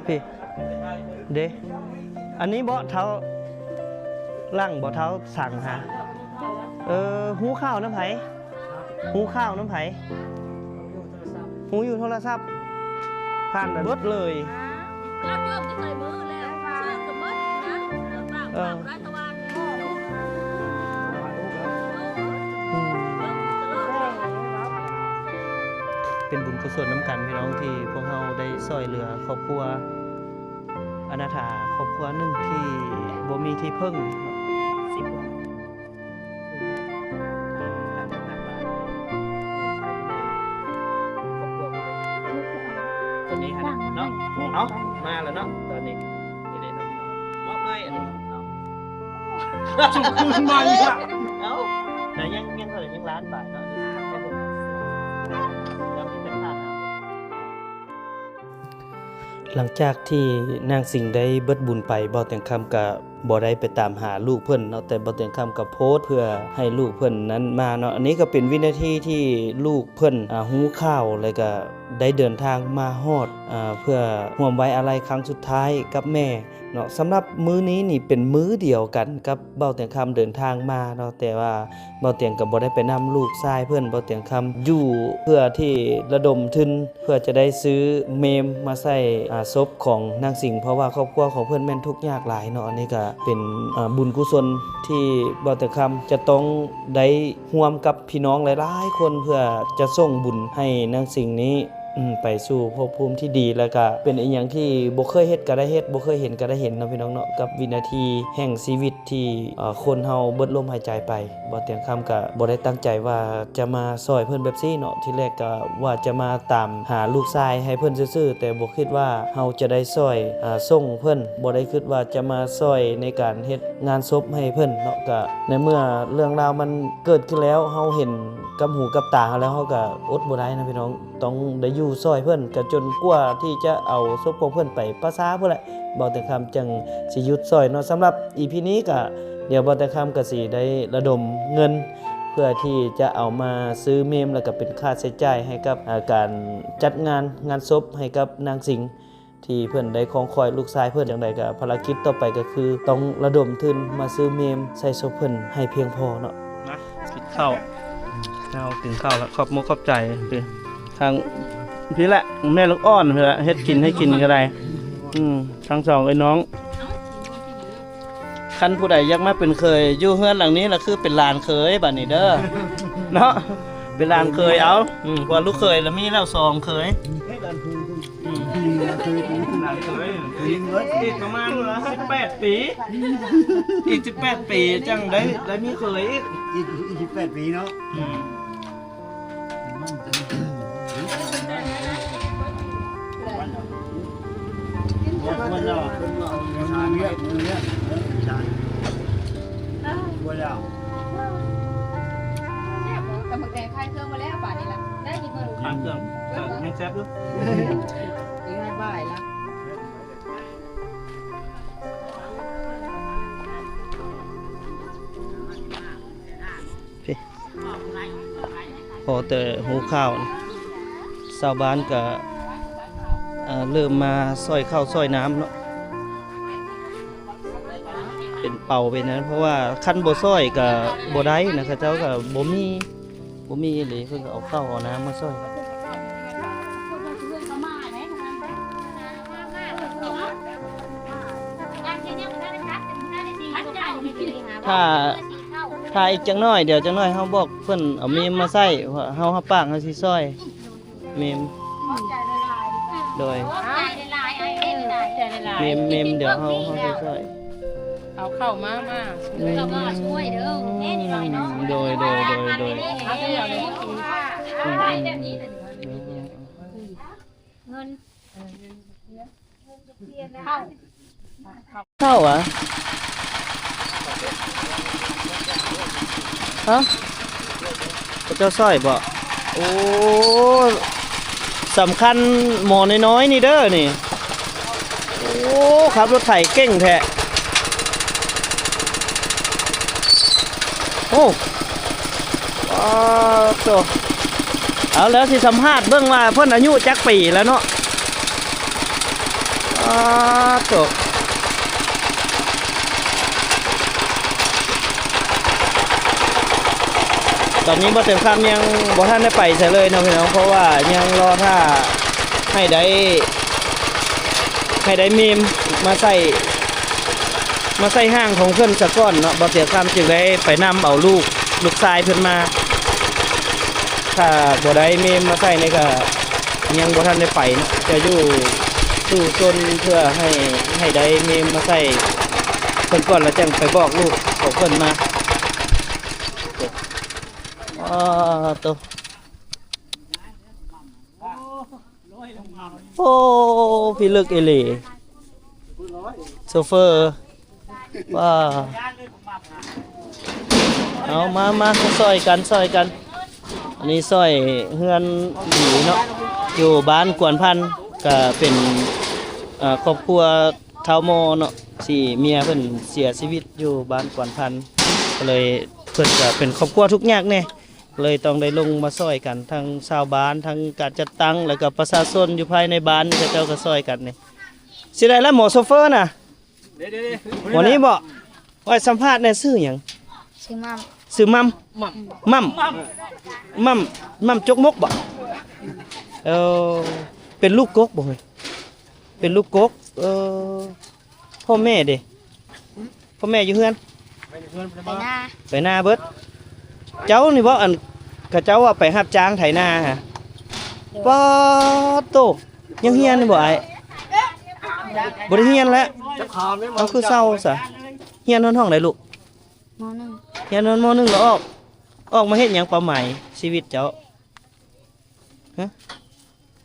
ພີ້ ເດ້ ອັນນີ້ບໍ່ ເທົາຫຼັງບໍ່ ເທົາສັງຫາ ເອີ ຫູຂ່າວນຳໃຜ? ຫູຂ່າວນຳໃຜ? ຫູຢູ່ໂທລະສັບ ຜ່ານເບິດເລີຍ ເອີ ເປັນບຸນກຸສົນນຳກັນພີ່ນ້ອງ ທີ່ພວກເຮົາໄດ້ຊ່ອຍເຫຼືອຄອບຄົວອະນາຖາ ຄອບຄົວໜຶ່ງທີ່ບໍ່ມີທີ່ເພິ່ງ. ຕົວນີ້ຫັ້ນເນາະ ເອົ້າ ມາແລ້ວເນາະ ຕອນນີ້ ນີ້ເດ້ເນາະ ມອບເລີຍ ອັນນີ້ເນາະ ເອົ້າ ແລ້ວຍັງ ຍັງເທົ່າໃດ ຍັງລ້ານປາຍເນາະ ນີ້ ແລ້ວມີແຕ່ຄ່ານ້ຳ. ຫຼັງຈາກທີ່ນາງສິງໄດ້ເບິດບຸນໄປ ບ່າວແຕງຄຳກະບໍ່ໄດ້ໄປຕາມຫາລູກເພິ່ນເນາະ ແຕ່ບ່າວແຕງຄຳກະໂພສເພື່ອໃຫ້ລູກເພິ່ນນັ້ນມາເນາະ. ອັນນີ້ກະເປັນວິນາທີທີ່ລູກເພິ່ນ ອາ ຮູ້ຂ່າວ ແລະກະໄດ້ເດີນທາງມາຮອດ ອາ ເພື່ອຮ່ວມໄວ້ອາໄລຄັ້ງສຸດທ້າຍກັບແມ່ເນາະ. ສຳລັບມື້ນີ້ນີ້ເປັນມື້ດຽວກັນກັບບ່າວແຕງຄຳເດີນທາງມາເນາະ ແຕ່ວ່າ ບ່າວຕຽງກໍບໍ່ໄດ້ໄປນຳລູກຊາຍເພິ່ນ ບ່າວຕຽງຄຳຢູ່ເພື່ອທີ່ລະດົມທຶນ ເພື່ອຈະໄດ້ຊື້ເມມມາໃສ່ ອາ ສົບຂອງນາງສິງ ເພາະວ່າຄອບຄົວຂອງເພິ່ນແມ່ນທຸກຍາກຫຼາຍເນາະ. ອັນນີ້ກໍເປັນ ອາ ບຸນກຸສົນທີ່ບ່າວຕຽງຄຳຈະຕ້ອງໄດ້ຮ່ວມກັບພີ່ນ້ອງຫຼາຍໆຄົນ ເພື່ອຈະສົ່ງບຸນໃຫ້ນາງສິງນີ້ ອືມ ໄປສູ່ພົບພູມທີ່ດີ ແລ້ວກະເປັນອີ່ຫຍັງທີ່ບໍ່ເຄີຍເຮັດກໍໄດ້ເຮັດ ບໍ່ເຄີຍເຫັນກໍໄດ້ເຫັນເນາະ ພີ່ນ້ອງເນາະ ກັບວິນາທີແຫ່ງຊີວິດທີ່ ເອີ ຄົນເຮົາເບິດລົມຫາຍໃຈໄປ. ບ່າວຕຽງຄຳກະບໍ່ໄດ້ຕັ້ງໃຈວ່າຈະມາຊ່ອຍເພິ່ນແບບຊີ້ເນາະ ທີແລກກະວ່າຈະມາຕາມຫາລູກຊາຍໃຫ້ເພິ່ນຊື່ໆ ແຕ່ບໍ່ຄິດວ່າເຮົາຈະໄດ້ຊ່ອຍ ອາ ສົ່ງເພິ່ນ ບໍ່ໄດ້ຄິດວ່າຈະມາຊ່ອຍໃນການເຮັດງານສົບໃຫ້ເພິ່ນເນາະ. ກະໃນເມື່ອເລື່ອງລາວມັນເກີດຂຶ້ນແລ້ວ ເຮົາເຫັນ ກັບຫູກັບຕາເຮົາແລ້ວ ເຮົາກະອົດບໍ່ໄດ້ນະພີ່ນ້ອງ ຕ້ອງໄດ້ຢູ່ຊ່ອຍເພິ່ນ ກະຈົນກວ່າທີ່ຈະເອົາສົບຂອງເພິ່ນໄປປະຊາພຸ້ນແຫຼະ ບ່າວແຕງຄຳຈຶ່ງຊິຢຸດຊ່ອຍເນາະ. ສຳລັບອີພີນີ້ກະ ດຽວບ່າວແຕງຄຳກະຊິໄດ້ລະດົມເງິນ ເພື່ອທີ່ຈະເອົາມາຊື້ເມມ ແລ້ວກະເປັນຄ່າໃຊ້ຈ່າຍໃຫ້ກັບ ອາ ການຈັດງານ ງານສົບໃຫ້ກັບນາງສິງ ທີ່ເພິ່ນໄດ້ຄອງຄອຍລູກຊາຍເພິ່ນ. ຈັ່ງໃດກໍພາລະກິດຕໍ່ໄປກໍຄືຕ້ອງລະດົມທຶນມາຊື້ເມມໃສ່ສົບເພິ່ນໃຫ້ພຽງພໍເນາະ. ມາກິນເຂົ້າ ເຮົາກິນເຂົ້າແລ້ວ ຂອບມົກຂອບໃຈ ທາງພີ້ແຫຼະ ແມ່ລູກອ່ອນພີ້ແຫຼະ ເຮັດກິນໃຫ້ກິນກໍໄດ້ ອືມ ທັງສອງເອື້ອຍນ້ອງ. ຄັນຜູ້ໃດຢາກມາເປັນເຂີຍຢູ່ເຮືອນຫຼັງນີ້ລະ ຄືເປັນຫຼານເຂີຍບາດນີ້ເດີ ເນາະ ເປັນຫຼານເຂີຍເອົາ ອືມ ເພາະວ່າລູກເຂີຍລະມີແລ້ວສອງເຂີຍ ອືມ ອີກປະມານສິບແປດປີ ອີກສິບແປດປີຈັ່ງໄດ້ ໄດ້ມີເຂີຍອີກ ອີກ ອີກສິບແປດປີເນາະ ອືມ. ຕຳໝາກແດງຂາຍເຄື່ອງໝົດແລ້ວບາດນີ້ລະ ໄດ້ກິນເບິ່ງ ຂາຍເຄື່ອງ ເອີ ຍັງແຊບຢູ່ ຍັງໄດ້ບາຍລະ. ພໍແຕ່ຮູ້ຂ່າວ ຊາວບ້ານກະ ເອີ ເລີ່ມມາຊ່ອຍເຂົ້າຊ່ອຍນ້ຳເນາະ ເປັນເປົາເປັນນັ້ນ ເພາະວ່າຄັນບໍ່ຊ່ອຍກະບໍ່ໄດ້ນະ ເຂົາເຈົ້າກະບໍ່ມີ ບໍ່ມີອີ່ຫຼີ ເພິ່ນກະເອົາເຂົ້າເອົານ້ຳມາຊ່ອຍ. ຖ້າ ຖ້າອີກຈັກໜ້ອຍ ດຽວຈັກໜ້ອຍເຮົາບອກເພິ່ນເອົາເມມມາໃສ່ ເຮົາຮັບປາກເຮົາຊິຊ່ອຍ ເມມ ໂດຍ ເມມ ເມມ ດຽວເຮົາ ເຮົາຊິຊ່ອຍ ເອົາເຂົ້າມາ ມາ ເອີ ໂດຍ ໂດຍ ໂດຍ ໂດຍ ເອົາໄປເອົາເລີຍ ອືມ ເງິນ ເຂົ້າ ເຂົ້າຫວາ? ຮະ? ເຂົາເຈົ້າຊ່ອຍບໍ? ໂອ້ ສຳຄັນໝໍນ້ອຍໆນີ້ເດີນີ້. ໂອ້ ຂັບລົດໄຖເກັ່ງແທ້. ໂອ້ ປາດໂທ້ ເອົາແລ້ວ ຊິສຳພາດເບິ່ງວ່າເພິ່ນອາຍຸຈັກປີແລ້ວເນາະ. ປາດໂທ້ ຕອນນີ້ບໍ່ເຕັມຄຳຍັງບໍ່ທັນໄດ້ໄປໃສເລີຍເນາະພີ່ນ້ອງ ເພາະວ່າຍັງລໍຖ້າໃຫ້ໄດ້ ໃຫ້ໄດ້ເມມມາໃສ່ ມາໃສ່ຮ່າງຂອງເພິ່ນສາກ່ອນເນາະ ບໍ່ເຕັມຄຳຈຶ່ງໄດ້ໄປນຳເອົາລູກ ລູກຊາຍເພິ່ນມາ ຖ້າບໍ່ໄດ້ເມມມາໃສ່ນີ້ກະ ຍັງບໍ່ທັນໄດ້ໄປເນາະ ຈະຢູ່ສູ້ຊົນເພື່ອໃຫ້ ໃຫ້ໄດ້ເມມມາໃສ່ເພິ່ນກ່ອນ ແລ້ວຈັ່ງໄປບອກລູກຂອງເພິ່ນມາ. ອ້າໂຕ ໂອ້ ພິລຶກອີ່ຫຼີ ໂຊເຟີ ວ້າ ເອົາ ມາ ມາ ຊ່ອຍກັນ ຊ່ອຍກັນ ອັນນີ້ຊ່ອຍເຮືອນດີເນາະ ຢູ່ບ້ານກວນພັນ ກະເປັນ ເອີ ຄອບຄົວທ້າວມໍເນາະ ທີ່ເມຍເພິ່ນເສຍຊີວິດຢູ່ບ້ານກວນພັນ ກະເລີຍ ເພິ່ນກະເປັນຄອບຄົວທຸກຍາກແດ່ ເລີຍຕ້ອງໄດ້ລົງມາຊ່ອຍກັນ ທັງຊາວບ້ານ ທັງການຈັດຕັ້ງ ແລ້ວກະປະຊາຊົນຢູ່ພາຍໃນບ້ານນີ້ ເຂົາເຈົ້າກະຊ່ອຍກັນນີ້ ຊິໄດ້ລະໝໍໂຊເຟີນະ ເດ້ໆໆ ໝໍນີ້ບໍ? ຂ້ອຍສຳພາດແດ່ ຊື່ຫຍັງ? ຊື່ໝ່ຳ ຊື່ໝ່ຳ ໝ່ຳ ໝ່ຳ ໝ່ຳ ໝ່ຳຈົກມົກບໍ? ເອີ ເປັນລູກກົກບໍເຮີຍ? ເປັນລູກກົກ ເອີ ພໍ່ແມ່ເດ? ພໍ່ແມ່ຢູ່ເຮືອນ? ໄປນາ ໄປນາເບິດ. ເຈົ້ານີ້ບໍ ອັນ ເຂົາເຈົ້າວ່າໄປຮັບຈ້າງໄຖນາຫະ? ໂດຍ. ປາດໂທ້ ຍັງຮຽນຢູ່ບໍ່ອ້າຍ? ບໍ່ໄດ້ຮຽນແລ້ວ. ເອົາ ຄືເຊົາຊະ? ຮຽນຮອດຫ້ອງໃດລູກ? ມໍໜຶ່ງ. ຮຽນຮອດມໍໜຶ່ງແລ້ວອອກ? ອອກມາເຮັດຫຍັງ ເປົ້າໝາຍຊີວິດເຈົ້າ? ຮະ?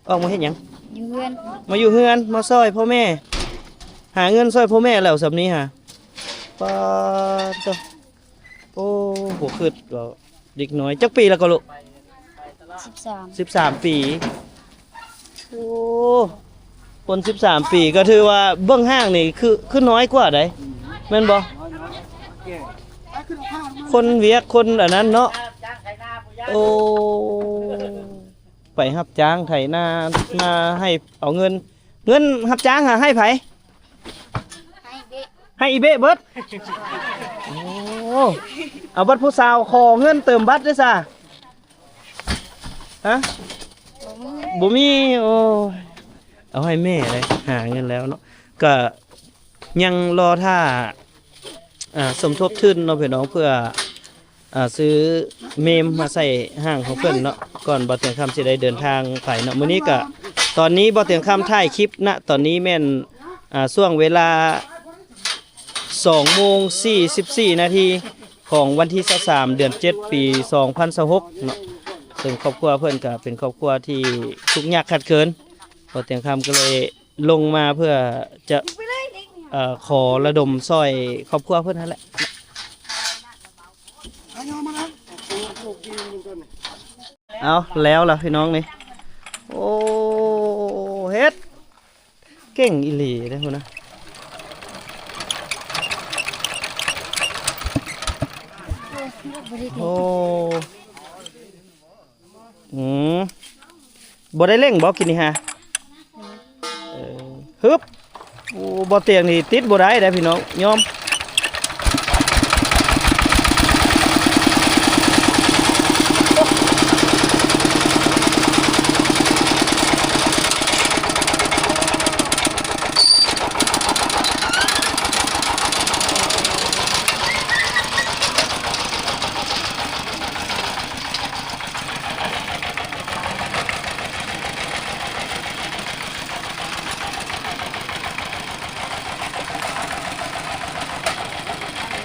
ອອກມາເຮັດຫຍັງ? ຢູ່ເຮືອນ. ມາຢູ່ເຮືອນ ມາຊ່ອຍພໍ່ແມ່ ຫາເງິນຊ່ອຍພໍ່ແມ່ແລ້ວສ່ຳນີ້ຫະ. ປາດໂທ້ ໂອ້ ບໍ່ຄິດວ່າເດັກນ້ອຍ. ຈັກປີແລ້ວກໍລູກ? ສິບສາມ. ສິບສາມປີ. ໂອ້ ຄົນສິບສາມປີ ກໍຖືວ່າເບິ່ງຮ່າງນີ້ຄື ຄືນ້ອຍກວ່າໃດ໋ ແມ່ນບໍ່? ຄົນວຽກ ຄົນອັນນັ້ນເນາະ. ໂອ້ ໄປຮັບຈ້າງໄຖນາ ນາໃຫ້ເອົາເງິນ ເງິນຮັບຈ້າງຫາໃຫ້ໃຜ? ໃຫ້ອີເບະ. ໃຫ້ອີເບະເບິດ. ໂອ້ ເອົາບັດຜູ້ສາວ ຂໍເງິນເຕີມບັດເດ້ຊະ. ຮະ? ບໍ່ມີ. ບໍ່ມີ. ໂອ້ຍ ເອົາໃຫ້ແມ່ເລີຍ ຫາເງິນແລ້ວເນາະ ກະຍັງລໍຖ້າ ອ່າ ສົມທົບທຶນເນາະພີ່ນ້ອງ ເພື່ອ ອ່າ ຊື້ເມມມາໃສ່ຮ່າງຂອງເພິ່ນເນາະ ກ່ອນບ່າວຕຽງຄຳຊິໄດ້ເດີນທາງໄປເນາະ. ມື້ນີ້ກະ ຕອນນີ້ບ່າວຕຽງຄຳຖ່າຍຄລິບນະ ຕອນນີ້ແມ່ນ ອ່າ ຊ່ວງເວລາ ສອງໂມງສີ່ສິບສີ່ນາທີ ຂອງວັນທີຊາວສາມ ເດືອນເຈັດ ປີສອງພັນຊາວຫົກເນາະ. ເຊິ່ງຄອບຄົວເພິ່ນກະເປັນຄອບຄົວທີ່ທຸກຍາກຂາດເຂີນ ບ່າວຕຽງຄຳກໍເລີຍລົງມາເພື່ອຈະ ເອີ ຂໍລະດົມຊ່ອຍຄອບຄົວເພິ່ນຫັ້ນແຫຼະ. ເອົາ ແລ້ວລະພີ່ນ້ອງນີ້. ໂອ້ ເຮັດ ເກັ່ງອີ່ຫຼີເດ້ພຸ້ນນະ. ໂອ້ ອືມ ບໍ່ໄດ້ເລັ່ງບໍ່ກິນນີ້ຫາ? ເອີ ຮຶບ. ໂອ້ ບໍ່ຕຽງນີ້ຕິດບໍ່ໄດ້ເດ້ພີ່ນ້ອງ ຍອມ.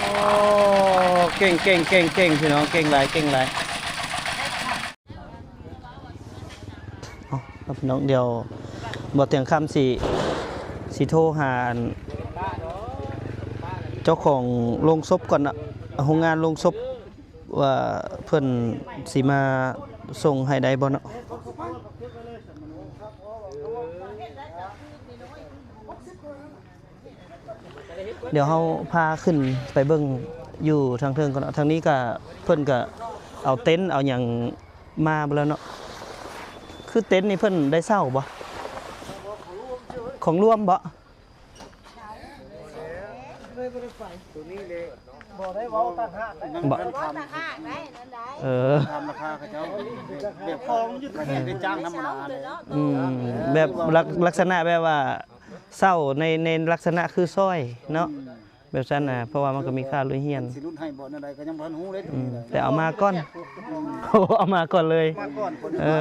ໂອ້ ເກັ່ງໆໆໆ ພີ່ນ້ອງ ເກັ່ງຫຼາຍ ເກັ່ງຫຼາຍ. ເອົາ ພີ່ນ້ອງ ດຽວບ່າວຕຽງຄຳຊິ ຊິໂທຫາ ອັນ ເຈົ້າຂອງໂລງສົບກ່ອນເນາະ ໂຮງງານໂລງສົບ ວ່າເພິ່ນຊິມາສົ່ງໃຫ້ໄດ້ບໍ່ເນາະ. ດຽວເຮົາພາຂຶ້ນໄປເບິ່ງຢູ່ທາງເທິງກ່ອນເນາະ. ທາງນີ້ກະ ເພິ່ນກະເອົາເຕັນເອົາຫຍັງມາເບິດແລ້ວເນາະ. ຄືເຕັນນີ້ເພິ່ນໄດ້ເຊົ່າບໍ່? ຂອງລວມບໍ່? ໂຕນີ້ເລີຍ ບໍ່ໄດ້ເວົ້າຕ່າງຫາກໄດ໋ ບໍ່ ເວົ້າຕ່າງຫາກໄດ້ນັ້ນໄດ໋ ເອີ ຖາມລາຄາເຂົາເຈົ້າ ແບບຂອງຢູ່ໄດ້ຈ້າງທຳມະດາເລີຍ ອືມ ແບບລັກ ລັກສະນະແບບວ່າເຊົ່າໃນ ໃນລັກສະນະຄືຊ່ອຍເນາະ ອືມ ແບບຊັ້ນນະ ເພາະວ່າມັນກໍມີຄ່າລຸຍຮຽນ ຊິຫຼຸດໃຫ້ບໍ່ແນວໃດກໍຍັງບໍ່ທັນຮູ້ເດ້ ອືມ ໂຕນີ້ນະ ແຕ່ເອົາມາກ່ອນ ອືມ ເອົາມາກ່ອນເລີຍ ມາກ່ອນຄົນ ເອີ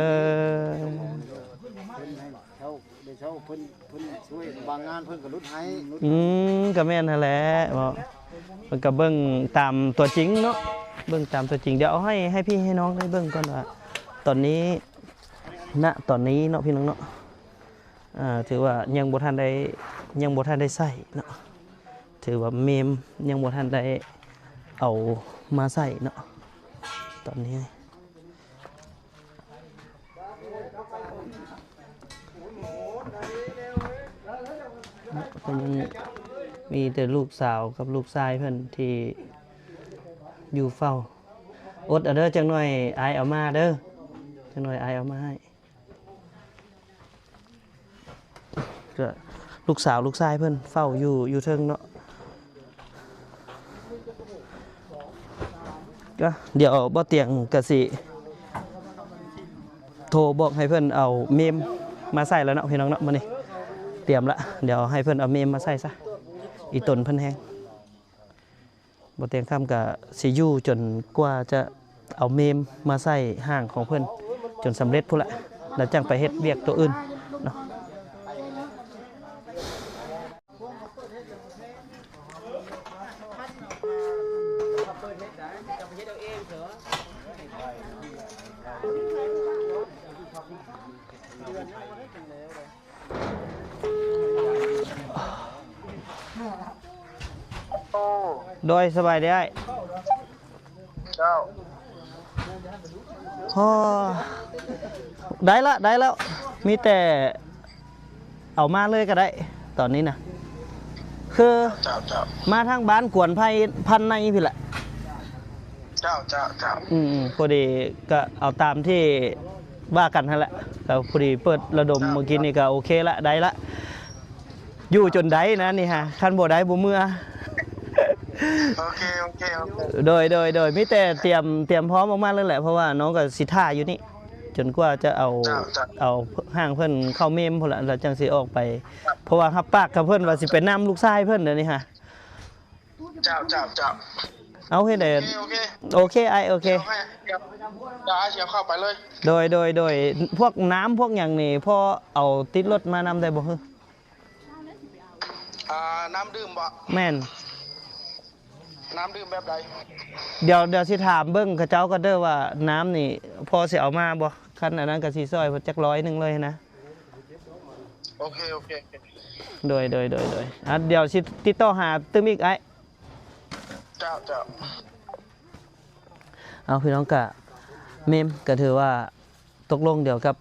ເພິ່ນໃຫ້ເຊົ່າ ໄດ້ເຊົ່າ ເພິ່ນ ເພິ່ນຊ່ວຍບາງງານເພິ່ນກໍຫຼຸດໃຫ້ ອືມ ກໍແມ່ນຫັ້ນແຫຼະເນາະ ເພິ່ນກໍເບິ່ງຕາມຕົວຈິງເນາະ ເບິ່ງຕາມຕົວຈິງ ດຽວເອົາໃຫ້ ໃຫ້ພີ່ໃຫ້ນ້ອງໄດ້ເບິ່ງກ່ອນວ່າ ຕອນນີ້ ນະຕອນນີ້ເນາະ ພີ່ນ້ອງເນາະ ອ່າ ຖືວ່າຍັງບໍ່ທັນໄດ້ ຍັງບໍ່ທັນໄດ້ໃຊ້ເນາະ ຖືວ່າເມມຍັງບໍ່ທັນໄດ້ເອົາມາໃຊ້ເນາະ ຕອນນີ້ ກໍຍັງມີແຕ່ລູກສາວກັບລູກຊາຍເພິ່ນທີ່ຢູ່ເຝົ້າ ອົດເອົາເດີ ຈັກໜ້ອຍອ້າຍເອົາມາເດີ ຈັກໜ້ອຍອ້າຍເອົາມາໃຫ້ ກໍລູກສາວລູກຊາຍເພິ່ນເຝົ້າຢູ່ ຢູ່ເທິງເນາະ ກໍດຽວບໍ່ຕຽງກໍຊິໂທບອກໃຫ້ເພິ່ນເອົາເມມມາໃສ່ແລ້ວເນາະ ພີ່ນ້ອງເນາະ ມື້ນີ້ຕຽມລະ ດຽວໃຫ້ເພິ່ນເອົາເມມມາໃສ່ຊະ ອີ່ຕົນເພິ່ນແຮງ. ບໍ່ຕຽງຄຳກໍຊິຢູ່ຈົນກວ່າຈະເອົາເມມມາໃສ່ຮ່າງຂອງເພິ່ນຈົນສຳເລັດພຸ້ນລະ ແລ້ວຈັ່ງໄປເຮັດວຽກຕົວອື່ນເນາະ. ໂອ້ ໂດຍ ສະບາຍດີອ້າຍ. ເຈົ້າ. ໂອ້ ໄດ້ລະ ໄດ້ແລ້ວ ມີແຕ່ເອົາມາເລີຍກໍໄດ້ ຕອນນີ້ນະ ຄື ເຈົ້າ ເຈົ້າ ມາທາງບ້ານກວນໄຜ່ພັນໃນພີ້ແຫຼະ. ເຈົ້າ ເຈົ້າ ເຈົ້າ. ອືມໆ ພໍດີກໍເອົາຕາມທີ່ວ່າກັນຫັ້ນແຫຼະ ກໍພໍດີເປີດລະດົມ ເຈົ້າ ມື້ກີ້ນີ້ກໍໂອເຄລະ ໄດ້ລະ ຢູ່ຈົນໄດ້ນະນີ້ຫາ ຄັນບໍ່ໄດ້ບໍ່ເມືອ. ໂອເຄ ໂອເຄ ໂອເຄ. ໂດຍ ໂດຍ ໂດຍ ມີແຕ່ຕຽມ ຕຽມພ້ອມອອກມາເລີຍແຫຼະ ເພາະວ່ານ້ອງກໍຊິຖ້າຢູ່ນີ້ ຈົນກວ່າຈະເອົາ ເຈົ້າ ເຈົ້າ ເອົາຮ່າງເພິ່ນເຂົ້າເມມພຸ້ນລະ ແລ້ວຈັ່ງຊິອອກໄປ ເພາະວ່າຮັບປາກກັບເພິ່ນວ່າຊິໄປນຳລູກຊາຍເພິ່ນ ດຽວນີ້ຫາ. ເຈົ້າ ເຈົ້າ ເຈົ້າ. ເອົາ ເຮັດໃດ ໂອເຄ ໂອເຄ ໂອເຄ ອ້າຍ ໂອເຄ. ດຽວໃຫ້ ດຽວ ດຽວອ້າຍຊິເອົາເຂົ້າໄປເລີຍ. ໂດຍ ໂດຍ ໂດຍ. ພວກນ້ຳພວກຫຍັງນີ້ ພໍເອົາຕິດລົດມານຳໄດ້ບໍ່? ອາ ນ້ຳດື່ມບໍ? ແມ່ນ. ນ້ຳດື່ມແບບໃດ? ດຽວ ດຽວຊິຖາມເບິ່ງເຂົາເຈົ້າກ່ອນເດີວ່າ ນ້ຳນີ້ພໍຊິເອົາມາບໍ່? ຄັນອັນນັ້ນກໍຊິຊ່ອຍເພິ່ນຈັກຮ້ອຍໜຶ່ງເລີຍນະ. ໂອເຄ ໂອເຄ ໂອເຄ. ໂດຍ ໂດຍ ໂດຍ ໂດຍ. ອ່າ ດຽວຊິຕິດຕໍ່ຫາຕື່ມອີກ ອ້າຍ. ເຈົ້າ ເຈົ້າ. ເອົາ ພີ່ນ້ອງ ກະເມມ ກະຖືວ່າຕົກລົງດຽວກັບ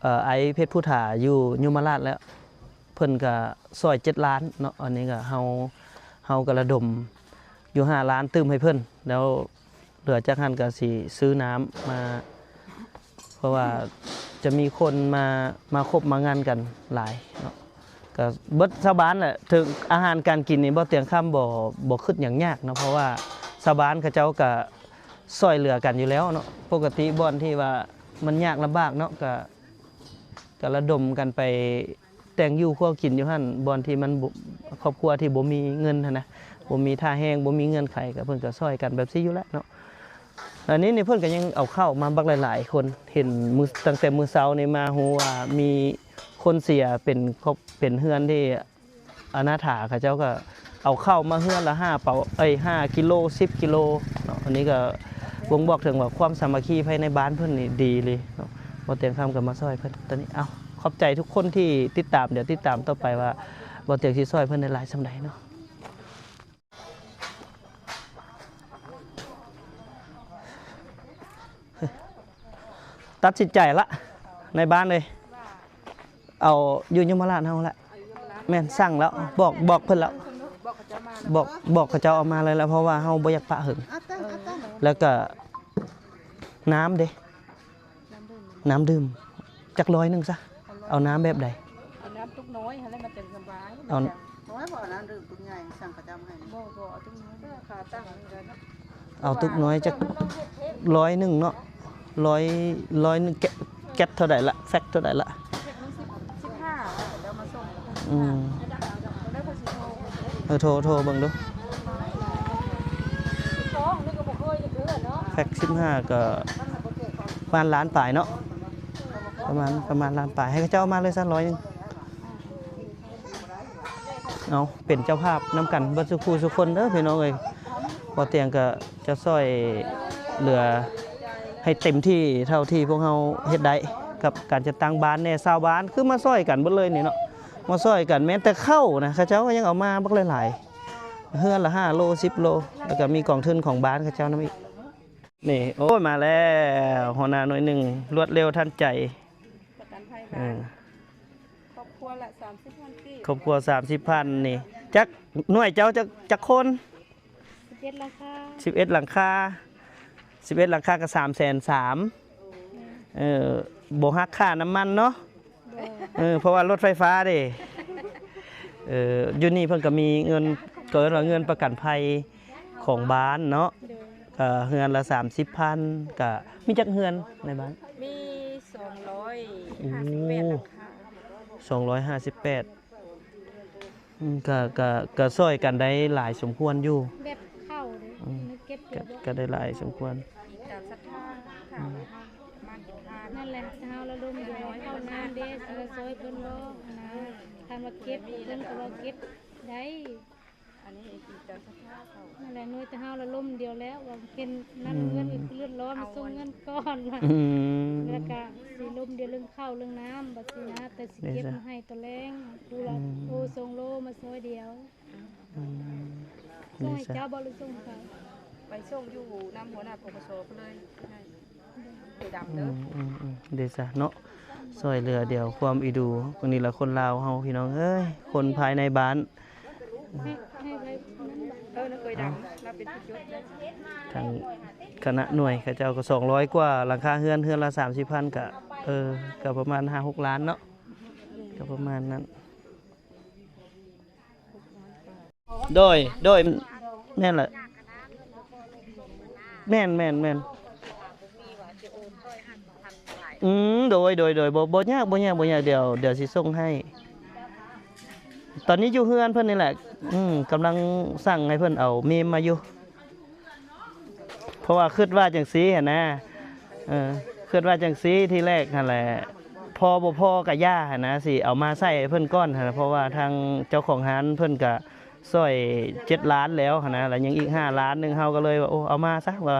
ເອີ ອ້າຍເພັດພູຖາຢູ່ຍົມມະລາດແລ້ວ ເພິ່ນກະຊ່ອຍເຈັດລ້ານເນາະ. ອັນນີ້ກະເຮົາ ເຮົາກະລະດົມຢູ່ຫ້າລ້ານຕື່ມໃຫ້ເພິ່ນ ແລ້ວເຫຼືອຈາກຫັ້ນກະຊິຊື້ນ້ຳມາ ເພາະວ່າຈະມີຄົນມາ ມາຄົບມາງານກັນຫຼາຍເນາະ. ກະເບິດຊາວບ້ານແຫຼະ ເຖິງອາຫານການກິນນີ້ ບໍ່ຕຽງຄຳ ບໍ່ ບໍ່ຄຶດຫຍັງຍາກເນາະ ເພາະວ່າຊາວບ້ານເຂົາເຈົ້າກະຊ່ອຍເຫຼືອກັນຢູ່ແລ້ວເນາະ. ປົກກະຕິບ່ອນທີ່ວ່າມັນຍາກລຳບາກເນາະ ກະ ກະລະດົມກັນໄປແຕ່ງຢູ່ຄົວກິນຢູ່ຫັ້ນ ບ່ອນທີ່ມັນບໍ່ ຄອບຄົວທີ່ບໍ່ມີເງິນຫັ້ນນະ ບໍ່ມີທ່າແຮງ ບໍ່ມີເງື່ອນໄຂ ກະເພິ່ນກະຊ່ອຍກັນແບບຊີ້ຢູ່ແລ້ວເນາະ. ອັນນີ້ນີ້ເພິ່ນກໍຍັງເອົາເຂົ້າມາບັກຫຼາຍໆຄົນ ເຫັນມື້ ຕັ້ງແຕ່ມື້ເຊົ້ານີ້ມາຮູ້ວ່າມີຄົນເສຍ ເປັນຄອບ ເປັນເຮືອນທີ່ອະນາຖາ ເຂົາເຈົ້າກໍເອົາເຂົ້າມາເຮືອນລະຫ້າເປົາ ເອີຍ ຫ້າກິໂລ ສິບກິໂລເນາະ. ອັນນີ້ກໍບົ່ງບອກເຖິງວ່າຄວາມສາມັກຄີພາຍໃນບ້ານເພິ່ນນີ້ດີເລີຍເນາະ. ບໍ່ຕຽງຄຳກໍມາຊ່ອຍເພິ່ນຕອນນີ້. ເອົາ ຂອບໃຈທຸກຄົນທີ່ຕິດຕາມ ດຽວຕິດຕາມຕໍ່ໄປວ່າບໍ່ຕຽງຊິຊ່ອຍເພິ່ນໄດ້ຫຼາຍສ່ຳໃດເນາະ. ຕັດສິນໃຈລະ ໃນບ້ານເລີຍ ເອົາຢູ່ຍົມມະລາດເຮົາລະ. ແມ່ນ ສັ່ງແລ້ວ ບອກ ບອກເພິ່ນແລ້ວ ບອກ ບອກເຂົາເຈົ້າເອົາມາເລີຍລະ ເພາະວ່າເຮົາບໍ່ຢາກປະເຫິງ. ແລ້ວກະນ້ຳເດ ນ້ຳດື່ມ ນ້ຳດື່ມຈັກຮ້ອຍໜຶ່ງຊະ. ເອົານ້ຳແບບໃດ? ເອົານ້ຳຕຸກນ້ອຍຫັ້ນແຫຼະ ມັນຈັ່ງສະບາຍ ເອົາ ມັນຈັ່ງ ໂອ້ຍ ບໍ່ ອັນນັ້ນ ດຶງຕຸກໃຫຍ່ ສັ່ງເຂົາເຈົ້າມາໃຫ້ ບໍ່ ບໍ່ ເອົາຕຸກນ້ອຍ ເອີ ຂາຕັ້ງນີ້ເລີຍເນາະ ເອົາຕຸກນ້ອຍຈັກຮ້ອຍໜຶ່ງເນາະ ຮ້ອຍ ຮ້ອຍໜຶ່ງ ແກະ ແກະເທົ່າໃດລະ ແຟັກເທົ່າໃດລະ ແຟັກມັນສິບ ສິບຫ້າ ແລ້ວມາສົ່ງ ອືມ ເອີ ໂທ ໂທເບິ່ງດູ ແຟັກສິບຫ້າກໍປະມານລ້ານປາຍເນາະ ປະມານ ປະມານລ້ານປາຍ ໃຫ້ເຂົາເຈົ້າເອົາມາເລີຍຊະ ຮ້ອຍໜຶ່ງ. ເອົາ ເປັນເຈົ້າພາບນຳກັນເບິດສູ່ຜູ້ສູ່ຄົນເດີພີ່ນ້ອງເອີຍ ບໍ່ຕຽງກໍຈະຊ່ອຍເຫຼືອໃຫ້ເຕັມທີ່ເທົ່າທີ່ພວກເຮົາເຮັດໄດ້ ກັບການຈັດຕັ້ງບ້ານແດ່ ຊາວບ້ານຄືມາຊ່ອຍກັນເບິດເລີຍນີ້ເນາະ ມາຊ່ອຍກັນ ແມ່ນແຕ່ເຂົ້ານະ ເຂົາເຈົ້າກໍຍັງເອົາມາບັກຫຼາຍໆ ເຮືອນລະຫ້າໂລ ສິບໂລ ແລ້ວກໍມີກອງທຶນຂອງບ້ານເຂົາເຈົ້ານຳອີກ. ນີ້ ໂອ້ຍ ມາແລ້ວ ຫົວໜ້າໜ່ວຍໜຶ່ງ ລວດເລັວທັນໃຈ ປະກັນໄພບ້ານ ເອີ ຄອບຄົວລະສາມສິບພັນກີບ ຄອບຄົວສາມສິບພັນນີ້ ຈັກໜ່ວຍເຈົ້າ ຈັກ ຈັກຄົນ ສິບເອັດຫຼັງຄາ ສິບເອັດຫຼັງຄາ ສິບເອັດຫຼັງຄາກໍສາມແສນສາມ ເອີ ບໍ່ຫັກຄ່ານ້ຳມັນເນາະ ເອີ ເພາະວ່າລົດໄຟຟ້າເດ້ ເອີ ຢູ່ນີ້ເພິ່ນກໍມີເງິນ ກໍເອີ້ນວ່າເງິນປະກັນໄພຂອງບ້ານເນາະ ກໍເຮືອນລະສາມສິບພັນ ກໍມີຈັກເຮືອນໃນບ້ານ ມີສອງຮ້ອຍຫ້າສິບແປດຫຼັງຄາ ສອງຮ້ອຍຫ້າສິບແປດ ອືມ ກະ ກະ ກະຊ່ອຍກັນໄດ້ຫຼາຍສົມຄວນຢູ່ ແບບເຂົ້າເດ້ ອືມ ເກັບ ກະ ກະໄດ້ຫຼາຍສົມຄວນ ອີງຕາມສັດທາ ຖ້າວ່າເຮົາປະມານກິນທານ ນັ້ນແຫຼະ ເຮົາລະລົມດຽວ ເຂົ້ານ້ຳເດ້ ຊິມາຊ່ອຍເພິ່ນບໍ່ຫັ້ນນະ ຄັນວ່າເກັບ ເພິ່ນກໍວ່າເກັບໄດ້ ອັນນີ້ອີງຕາມສັດທາເຂົາ ນັ້ນແຫຼະ ໜ່ວຍແຕ່ເຮົາລະລົມດຽວແລ້ວ ວ່າເຫັນນັ້ນ ອືມ ເງິນເລືອດຮ້ອນ ມາສົ່ງເງິນກ່ອນ ອືມ ແລ້ວກະຊິລົມດຽວເລື່ອງເຂົ້າເລື່ອງນ້ຳ ບັດຊີ້ນະ ແຕ່ຊິເກັບມາໃຫ້ຕອນແລງ ຜູ້ລະ ອືມ ໂອ ສອງໂລ ມາຊ່ອຍດຽວ ອືມ ສົ່ງໃຫ້ເຈົ້າບໍ່ ຫຼືສົ່ງໃຫ້ເຂົາ? ໄປສົ່ງຢູ່ນຳຫົວໜ້າ ປກສ ເພິ່ນເລີຍໃຫ້ ໃຫ້ດຳເດີ ອືມ ເດຊະເນາະ ຊ່ວຍເຫຼືອດຽວຄວາມອີດູ ບາງທີລະຄົນລາວເຮົາ ພີ່ນ້ອງເອີຍ ຄົນພາຍໃນບ້ານ ໃຫ້ ໃຫ້ໃຜນັ້ນບາດ ເອີ ນາງເຄີຍດຳ ລາວເປັນຜູ້ຈົດເດ້ ທາງຄະນະໜ່ວຍເຂົາເຈົ້າກໍສອງຮ້ອຍກວ່າ ຫຼັງຄາເຮືອນ ເຮືອນລະສາມສິບພັນ ກະ ເອີ ກະປະມານຫ້າຫົກລ້ານເນາະ ກະປະມານນັ້ນ. ໂດຍ ໂດຍ ແມ່ນແຫຼະ ແມ່ນ ແມ່ນ ແມ່ນ ອືມ ໂດຍ ໂດຍ ໂດຍ ບໍ່ ບໍ່ຍາກ ບໍ່ຍາກ ບໍ່ຍາກ ດຽວ ດຽວຊິສົ່ງໃຫ້ ຕອນນີ້ຢູ່ເຮືອນເພິ່ນນີ້ແຫຼະ ອືມ ກຳລັງສັ່ງໃຫ້ເພິ່ນເອົາເມມມາຢູ່. ເພາະວ່າຄິດວ່າຈັ່ງຊີ້ຫັ້ນນະ ເອີ ຄິດວ່າຈັ່ງຊີ້ທີແລກຫັ້ນແຫຼະ ພໍບໍ່ພໍກໍຢ່າຫັ້ນນະ ຊິເອົາມາໃຊ້ໃຫ້ເພິ່ນກ່ອນຫັ້ນນະ ເພາະວ່າທາງເຈົ້າຂອງຮ້ານເພິ່ນກໍຊ່ອຍເຈັດລ້ານແລ້ວຫັ້ນນະ ແລ້ວຍັງອີກຫ້າລ້ານໜຶ່ງ ເຮົາກໍເລີຍວ່າ ໂອ້ ເອົາມາຊະ ວ່າ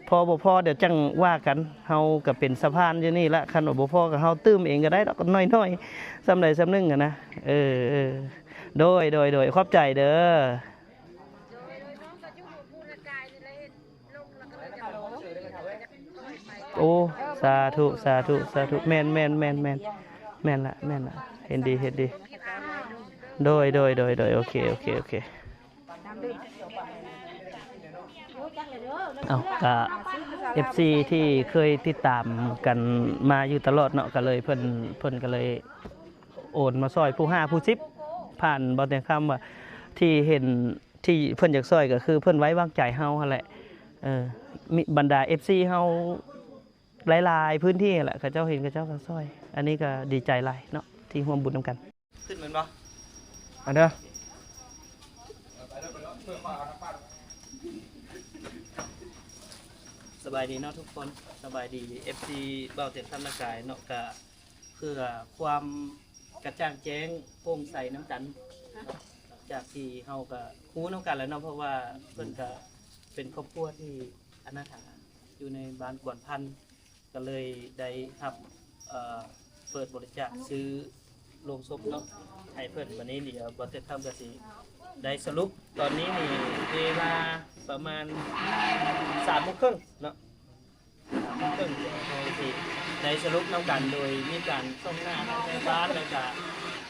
ພໍບໍ່ພໍດຽວຈັ່ງວ່າກັນ ເຮົາກໍເປັນສະພານຢູ່ນີ້ລະ ຄັນວ່າບໍ່ພໍກໍເຮົາຕື່ມເອງກໍໄດ້ດອກ ໜ້ອຍໆ ສ່ຳໃດສ່ຳໜຶ່ງຫັ້ນນະ ເອີ ເອີ ໂດຍ ໂດຍ ໂດຍ ຂອບໃຈເດີ. ໂອ້ ສາທຸ ສາທຸ ສາທຸ ແມ່ນ ແມ່ນ ແມ່ນ ແມ່ນ ແມ່ນລະ ແມ່ນລະ ເຫັນດີ ເຫັນດີ ໂດຍ ໂດຍ ໂດຍ ໂດຍ ໂອເຄ ໂອເຄ ໂອເຄ ເອົ້າ ກະ ເອັຟຊີ ທີ່ເຄີຍຕິດຕາມກັນມາຢູ່ຕະຫຼອດເນາະ ກະເລີຍ ເພິ່ນ ເພິ່ນກະເລີຍໂອນມາຊ່ອຍຜູ້ຫ້າຜູ້ສິບ ຜ່ານບໍ່ແຕ່ງຄຳວ່າ ທີ່ເຫັນ ທີ່ເພິ່ນຢາກຊ່ອຍກໍຄືເພິ່ນໄວ້ວາງໃຈເຮົາຫັ້ນແຫຼະ ເອີ ມີບັນດາເອັຟຊີເຮົາຫຼາຍໆພື້ນທີ່ຫັ້ນແຫຼະ ເຂົາເຈົ້າເຫັນເຂົາເຈົ້າກໍຊ່ອຍ ອັນນີ້ກໍດີໃຈຫຼາຍເນາະ ທີ່ຮ່ວມບຸນນຳກັນ ຂຶ້ນແມ່ນບໍ່ ອັນເດີ ສະບາຍດີເນາະທຸກຄົນ ສະບາຍດີເອັຟຊີ ເບົາເຕັມທັນລະກາຍເນາະ ກະ ເພື່ອຄວາມກະຈ່າງແຈ້ງໂປ່ງໃສນຳກັນ ຫຼັງຈາກທີ່ເຮົາກະຮູ້ນຳກັນແລ້ວເນາະ ເພາະວ່າເພິ່ນກະເປັນຄອບຄົວທີ່ອະນາຖາ ຢູ່ໃນບ້ານກວນພັນ ກະເລີຍໄດ້ຮັບ ເອີ ເປີດບໍລິຈາກຊື້ໂລງສົບເນາະ ໃຫ້ເພິ່ນ ບາດນີ້ດຽວບໍ່ເຕັດຄຳກະຊິໄດ້ສະຫຼຸບ ຕອນນີ້ນີ້ເວລາປະມານສາມໂມງເຄິ່ງເນາະ. ເພິ່ນເຮົາຊິໄດ້ສະຫຼຸບນຳກັນ ໂດຍມີການສົ່ງໜ້າທາງແມ່ບ້ານ ແລ້ວກະ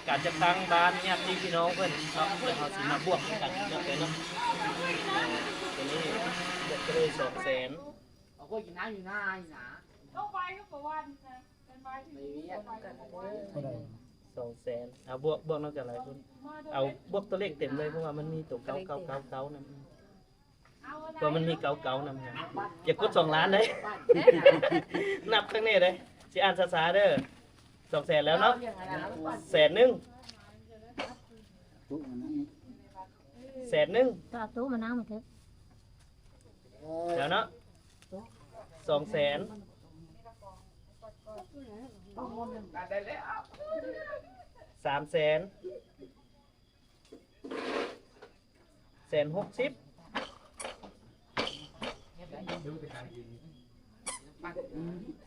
ການຈັດຕັ້ງບ້ານ ຍາດຕິພີ່ນ້ອງເພິ່ນເນາະ ແລ້ວເຮົາຊິມາບວກນຳກັນເນາະ ເອີ ຕົວນີ້ບວກໄປເລີຍສອງແສນ ເອົາຂ້ອຍກິນນ້ຳຢູ່ນານີ້ນາ ເທົ່າໃດ? ເທົ່າໃດ? ສອງແສນ ເອົາບວກ ບວກນຳກັນຫຼາຍຄົນ ເອົາບວກຕົວເລກເຕັມເລີຍ ເພາະວ່າມັນມີໂຕເກົ້າເກົ້າເກົ້າເກົ້ານຳ ເພາະມັນມີເກົ້າເກົ້ານຳນະ ຢ່າກົດສອງລ້ານເດ້ ນັບທາງນີ້ເດ້ ຊິອ່ານຊ້າໆເດີ ສອງແສນແລ້ວເນາະ ແສນໜຶ່ງ ແສນໜຶ່ງ ຕາຕູ້ມານັ່ງມາເຖິ ແລ້ວເນາະ ສອງແສນ ສາມແສນ ແສນຫົກສິບ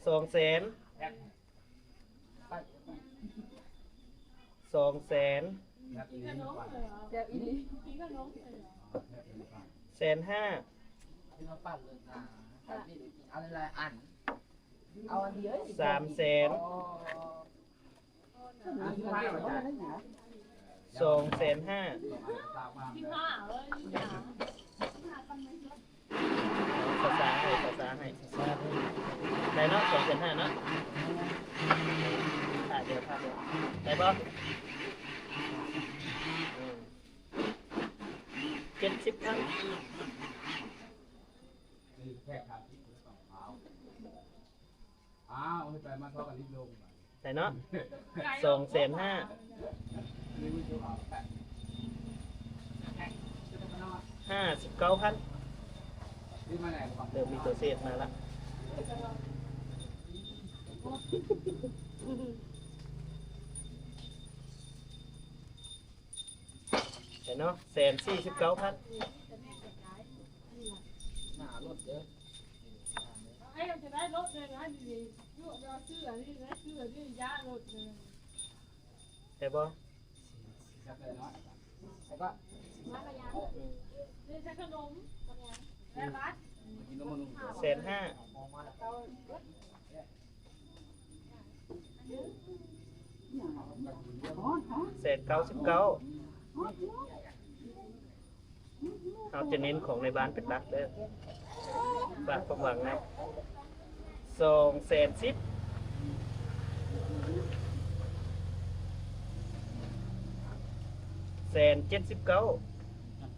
ສອງແສນ ສອງແສນ ແສນຫ້າ ສາມແສນ ສອງແສນຫ້າ ຊ້າໆໃຫ້ ຊ້າໆໃຫ້ ໄດ້ເນາະ ສອງແສນຫ້າເນາະ ຖ້າດຽວ ຖ້າດຽວ ໄດ້ບໍ່? ເຈັດສິບພັນ ອ້າວ ໄປມາເທົ່າກັນອີກລົງ ໄດ້ເນາະ ສອງແສນຫ້າ ຫ້າສິບເກົ້າພັນ ເລີ່ມມີຕົວເສດມາລະ ເຫັນເນາະ ແສນສີ່ສິບເກົ້າພັນ ແມ່ນບໍ່? ແສນຫ້າ ແສນເກົ້າສິບເກົ້າ ເຮົາຈະເນັ້ນຂອງໃນບ້ານເປັນຫຼັກເດີ ຝາກຄວາມຫວັງນຳ ສອງແສນສິບ ແສນເຈັດສິບເກົ້າ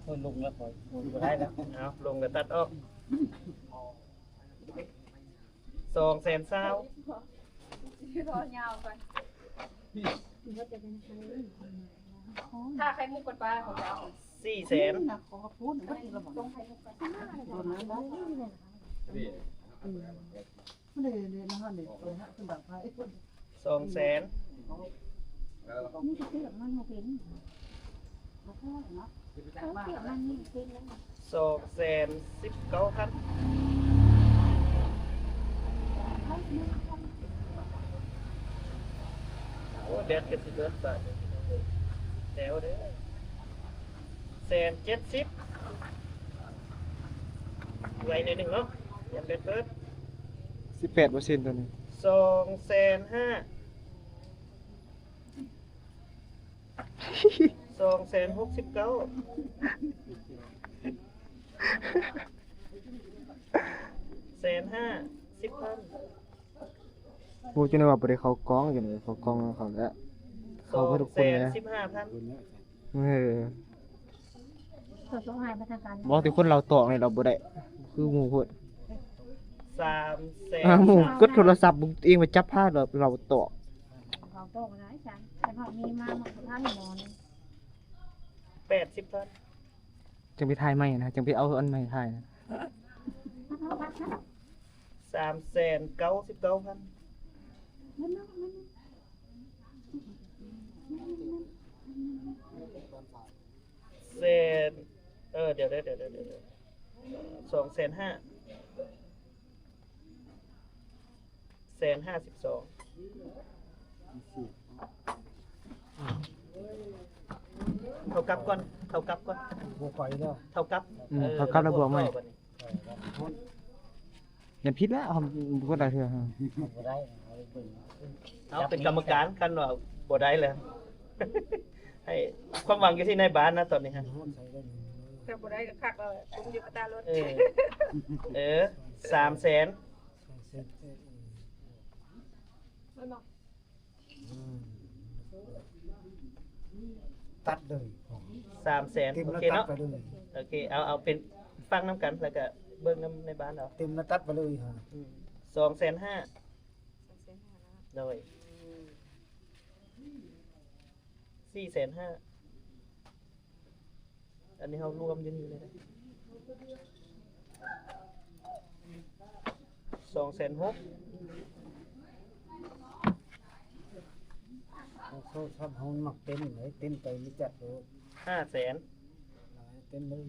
ໂອ້ຍ ລົງແລ້ວ ຂ້ອຍ ໂອ້ຍ ບໍ່ໄດ້ແລ້ວ ເອົາ ລົງກໍຕັດອອກ ສອງແສນຊາວ ຂໍຍາວກ່ອນ ຖ້າໄຂ່ມຸກເພິ່ນປາຂອງເຈົ້າ ສີ່ແສນ ສອງແສນ ສອງແສນສິບເກົ້າພັນ ໂອ້ ແບດກໍຊິເບິດບາດນີ້ ແຊວເດີ ແສນເຈັດສິບ ໄວໜ້ອຍໜຶ່ງເນາະ ຍັງເປັນເບີດ ສິບແປດເປີເຊັນ ຕົວນີ້ ສອງແສນຫ້າ ສອງແສນຫົກສິບເກົ້າ ແສນຫ້າສິບພັນ ໂອ້ ຈັ່ງໄດ້ວ່າບໍ່ໄດ້ເຂົ້າກ້ອງ ຈັ່ງໄດ້ເຂົ້າກ້ອງເຂົ້າແລ້ວ ເຂົ້າເບິດທຸກຄົນແລ້ວ ສອງແສນສິບຫ້າພັນ ເອີ ບໍ່ ແຕ່ຄົນລາວຕອກນີ້ລາວບໍ່ໄດ້ ຄືໝູ່ໂພດ ສາມແສນ ອ່າ ໝູ່ກົດໂທລະສັບ ເອງໄປຈັບພາດລາວ ລາວຕອກ ເຂົາຕອກຫຼາຍຊັ້ນ ແຕ່ເຂົາມີມາ ມັນກໍທັນໝໍນີ້ ແປດສິບພັນ ຈັ່ງໄປຖ່າຍໃໝ່ນະ ຈັ່ງໄປເອົາອັນໃໝ່ຖ່າຍນະ ສາມແສນເກົ້າສິບເກົ້າພັນ ແສນ ເອີ ດຽວ ດຽວ ສອງແສນຫ້າ ແສນຫ້າສິບສອງ ເທົ່າກັບກ່ອນ ເທົ່າກັບກ່ອນ ບໍ່ໄປເດີ ເທົ່າກັບ ອືມ ເອີ ເທົ່າກັບແລ້ວບວກໃໝ່ ຍັງຜິດແລ້ວ ເຮົາບໍ່ໄດ້ເທື່ອ ບໍ່ໄດ້ ເຮົາເປັນກຳມະການ ຄັນວ່າບໍ່ໄດ້ແລ້ວ ໃຫ້ຄວາມຫວັງຢູ່ທີ່ນາຍບ້ານນະຕອນນີ້ຮະ ຖ້າບໍ່ໄດ້ກໍຄັກແລ້ວ ກຸມຢູ່ກະຕາລົດ ເອີ ເອີ ສາມແສນ ແມ່ນບໍ່? ອືມ ຕັດເລີຍ ສາມແສນ ເຕັມ ໂອເຄເນາະ ຕັດໄປເລີຍ ໂອເຄ ເອົາ ເອົາເປັນຟັງນຳກັນ ແລ້ວກະເບິ່ງນຳໃນບ້ານເອົາ ເຕັມແລ້ວຕັດໄປເລີຍ ອືມ ສອງແສນຫ້າ ສອງແສນຫ້າເນາະ ໂດຍ ສີ່ແສນຫ້າ ອັນນີ້ເຮົາລວມຢູ່ນີ້ເລີຍ ສອງແສນຫົກ ໂທລະສັບເຮົາມັກເຕັ້ນເລີຍ ເຕັ້ນໄປມີຈັດໂລດ ຫ້າແສນ ເຕັ້ນເລີຍ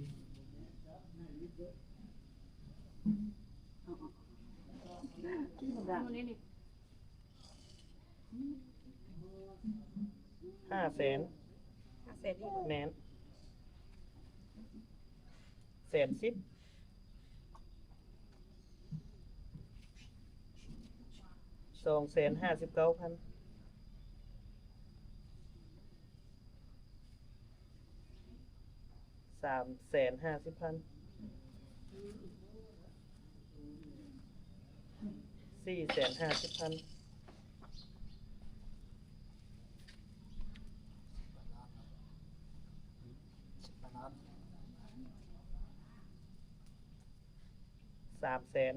ຫ້າແສນ ຫ້າແສນອີກ ແມ່ນ ແສນສິບ ສອງແສນຫ້າສິບເກົ້າພັນ ສາມແສນຫ້າສິບພັນ ສີ່ແສນຫ້າສິບພັນ ສາມແສນ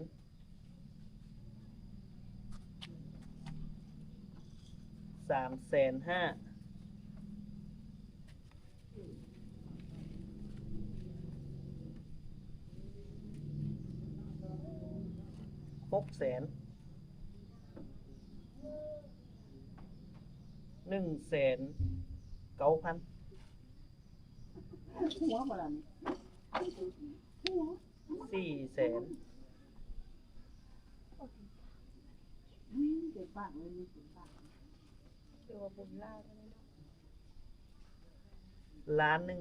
ສາມແສນຫ້າ ຫົກແສນ ໜຶ່ງແສນເກົ້າພັນ ຫົວບໍ່ລະນີ້ ສີ່ແສນ ອືມ ເຕັມປາກເລີຍ ເຕັມປາກ ຖືວ່າບຸນຫຼາຍເລີຍເນາະ ລ້ານໜຶ່ງ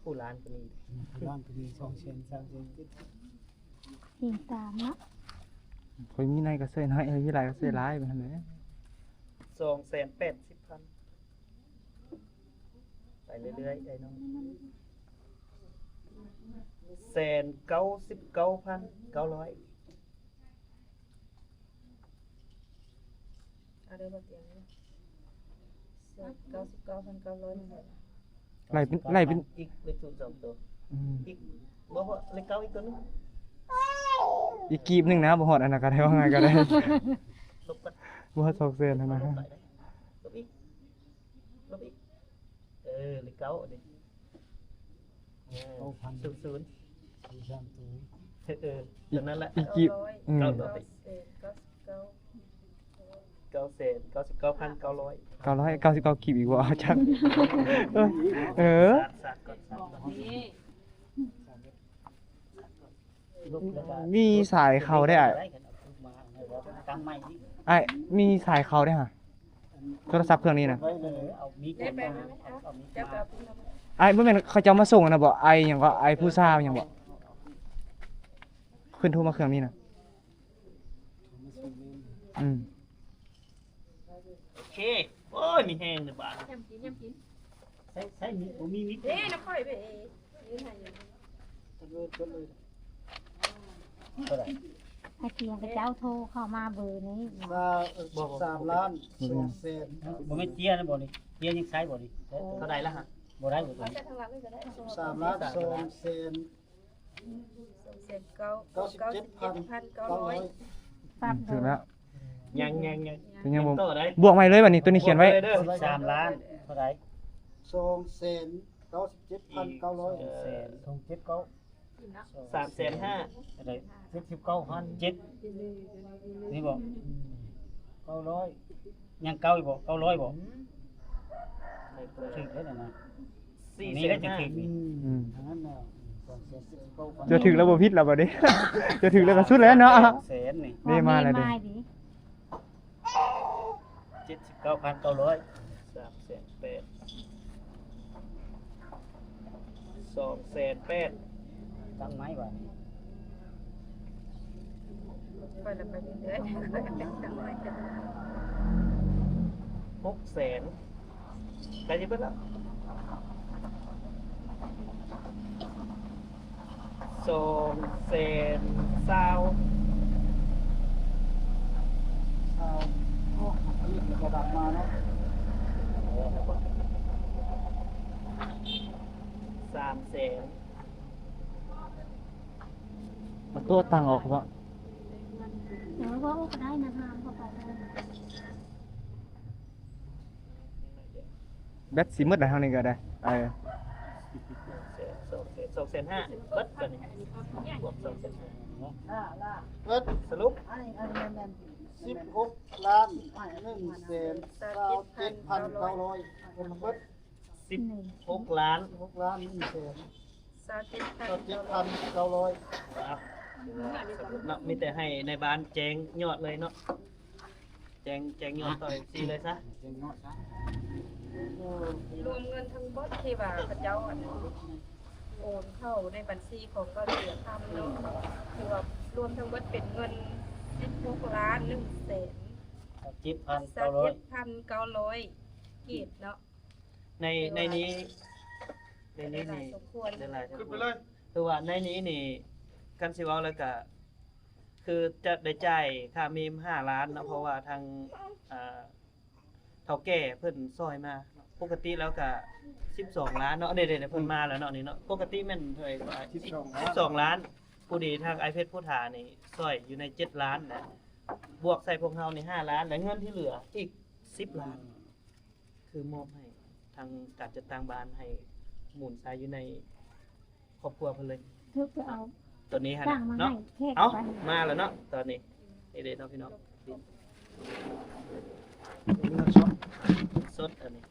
ຜູ້ລ້ານກໍມີ ຜູ້ລ້ານກໍມີ ສອງແສນ ສາມແສນ ເຈັດແສນ ອີງຕາມເນາະ ຂ້ອຍມີໜ້ອຍກໍໃສ່ໜ້ອຍ ຂ້ອຍມີຫຼາຍກໍໃສ່ຫຼາຍ ແບບນັ້ນແຫຼະ ສອງແສນແປດສິບພັນ ໄປເລື້ອຍໆ ໄອ້ນ້ອງ ແສນເກົ້າສິບເກົ້າພັນເກົ້າຮ້ອຍ ເອົາເດີ ບໍ່ຕຽງ ແສນເກົ້າສິບເກົ້າພັນເກົ້າຮ້ອຍ ໄລ່ເປັນ ໄລ່ເປັນ ອີກເລກສູນສອງໂຕ ອືມ ອີກ ບໍ່ ບໍ່ ເລກເກົ້າອີກໂຕໜຶ່ງ ອີກກີບໜຶ່ງນະ ບໍ່ຮອດອັນນັ້ນກໍໄດ້ ວ່າງ່າຍກໍໄດ້ ລົບກັນ ບໍ່ຮອດສອງແສນຫັ້ນນະ ລົບໄປເດ້ ລົບອີກ ລົບອີກ ເອີ ເລກເກົ້າເດ້ ເອີ ເກົ້າພັນ ສູນ ສູນ ສາມໂຕ ເອີ ເອີ ຕົວນັ້ນແຫຼະ ອີກກີບ ເກົ້າຮ້ອຍ ອືມ ເກົ້າຮ້ອຍ ເກົ້າແສນເກົ້າສິບເກົ້າພັນເກົ້າຮ້ອຍ ເກົ້າຮ້ອຍເກົ້າສິບເກົ້າກີບອີກບໍ່ ຈັກ ເອີ ເອີ ສາດ ສາດກ່ອນ ສາດກ່ອນ ມີສາຍເຂົ້າໄດ້ອ້າຍ ຕັ້ງໃໝ່ນີ້ ອ້າຍ ມີສາຍເຂົ້າໄດ້ຫະ ໂທລະສັບເຄື່ອງນີ້ນະ ອ້າຍ ບໍ່ແມ່ນເຂົາເຈົ້າມາສົ່ງນະບໍ່ ອ້າຍຫຍັງກໍ ອ້າຍຜູ້ຊາວຫຍັງບໍ່ ເພິ່ນໂທມາເຄື່ອງນີ້ນະ ອືມ ໂອເຄ ໂອ້ຍ ມີແຮງເດີບາດ ແຮມກິນ ແຮມກິນ ໃຊ້ ໃຊ້ມີດ ບໍ່ມີມີດ ເດ້ ນຳຂ້ອຍເດ້ ຢືນໃຫ້ຢູ່ ເທົ່າໃດ ໃຫ້ເກຍງເຂົາເຈົ້າໂທເຂົ້າມາເບີນີ້ ສາມລ້ານສອງແສນ ບໍ່ແມ່ນເຈຍນະບໍ່ນີ້ ເຈຍນຍັງໃຊ້ບໍ່ນີ້ ເທົ່າໃດລະຫະ ບໍ່ໄດ້ບໍ່ ເອົາໃສ່ທາງຫຼັງນີ້ກໍໄດ້ ສາມລ້ານສອງແສນ ສອງແສນເກົ້າ ເກົ້າສິບເຈັດພັນເກົ້າຮ້ອຍ ປັບ ອືມ ຖືກແລ້ວ ຍັງ ຍັງ ຍັງ ຍັງບໍ່ ບວກໃໝ່ເລີຍບັດນີ້ ໂຕນີ້ຂຽນໄວ້ ບວກເລີຍເດີ ສາມລ້ານເທົ່າໃດ ສອງແສນເກົ້າສິບເຈັດພັນເກົ້າຮ້ອຍ ສອງແສນ ສອງເຈັດເກົ້າ ສາມແສນຫ້າ ເຈັດສິບເກົ້າພັນ ເຈັດ ນີ້ບໍ່ ເກົ້າຮ້ອຍ ຍັງເກົ້າອີກບໍ່ ເກົ້າຮ້ອຍບໍ່ ອືມ ຖືກແລ້ວນະ ສີ່ແສນຫ້າ ນີ້ກໍຈະຖືກນີ້ ອືມ ເຈົ້າຖືກແລ້ວບໍ່ຜິດແລ້ວບັດນີ້ ເຈົ້າຖືກແລ້ວກໍສຸດແລ້ວເນາະ ແສນນີ້ ນີ້ມາແລ້ວເດ້ ເຈັດສິບເກົ້າພັນເກົ້າຮ້ອຍ ສາມແສນແປດ ສອງແສນແປດ ຕັ້ງໄມ້ບາດນີ້ ຂ້ອຍລະໄປເລື້ອຍໆ ຫົກແສນ ໃກ້ຊິເບິດແລ້ວ ສອງແສນຊາວ ຊາວ ສາມແສນ ເອົາໂຕະຕັ້ງອອກເນາະ. ເອີ ເວົ້າກໍໄດ້ນະ ຖາມເຂົາໄປ. ແບັດຊິໝົດແລ້ວ ເຮົານີ້ກໍໄດ້ ເອີ ສອງແສນ ສອງແສນຫ້າ ເບິດຕົວນີ້ ບວກສອງແສນຫ້າເນາະ ເບິດ ສະຫຼຸບ ອັນນີ້ ອັນນີ້ແມ່ນ ສິບຫົກລ້ານໜຶ່ງແສນຊາວເຈັດພັນເກົ້າຮ້ອຍ ເບິດ ສິບຫົກລ້ານ ສິບຫົກລ້ານໜຶ່ງແສນຊາວເຈັດພັນເກົ້າຮ້ອຍ. ເອົາ ເນາະ ມີແຕ່ໃຫ້ນາຍບ້ານແຈ້ງຍອດເລີຍເນາະ ແຈ້ງ ແຈ້ງຍອດຕໍ່ເອັຟຊີເລີຍຊະ ແຈ້ງຍອດຊະ. ລວມເງິນທັງເບິດທີ່ວ່າເຂົາເຈົ້າ ອັນ ໂອນເຂົ້າໃນບັນຊີຂອງເກົ້າເສືອຄຳເນາະ ຖືວ່າລວມທັງເບິດເປັນເງິນສິບຫົກລ້ານໜຶ່ງແສນຊາວເຈັດພັນເກົ້າຮ້ອຍ ຊາວເຈັດພັນເກົ້າຮ້ອຍກີບເນາະ. ໃນ ໃນນີ້ ໃນນີ້ນີ້ ຫຼາຍສົມຄວນ ຫຼາຍສົມຄວນ ຄືວ່າໃນນີ້ນີ້ ຄັນຊິເວົ້າແລ້ວກະ ຄືຈະໄດ້ຈ່າຍຄ່າເມມຫ້າລ້ານເນາະ ເພາະວ່າທາງ ອ່າ ເຖົ້າແກ່ເພິ່ນຊ່ອຍມາ ປົກກະຕິແລ້ວກະສິບສອງລ້ານເນາະ ເດ້ໆໆ ເພິ່ນມາແລ້ວເນາະ ນີ້ເນາະ ປົກກະຕິແມ່ນເທົ່າໃດ ສິບສອງລ້ານ ຜູ້ດີທາງອ້າຍເພັດພູຖານີ້ຊ່ອຍຢູ່ໃນເຈັດລ້ານນະ ບວກໃສ່ພວກເຮົານີ້ຫ້າລ້ານ ແລະເງິນທີ່ເຫຼືອອີກສິບລ້ານ ຄືມອບໃຫ້ທາງການຈັດຕັ້ງບ້ານໃຫ້ໝູນໃຊ້ຢູ່ໃນຄອບຄົວເພິ່ນເລີຍ ຖືກໄປເອົາ ຕົວນີ້ຫັ້ນເນາະ. ເອົາ ມາແລ້ວເນາະ ຕອນນີ້ ນີ້ເດ້ເນາະພີ່ນ້ອງ ເງິນສົດ ເງິນສົດ ອັນນີ້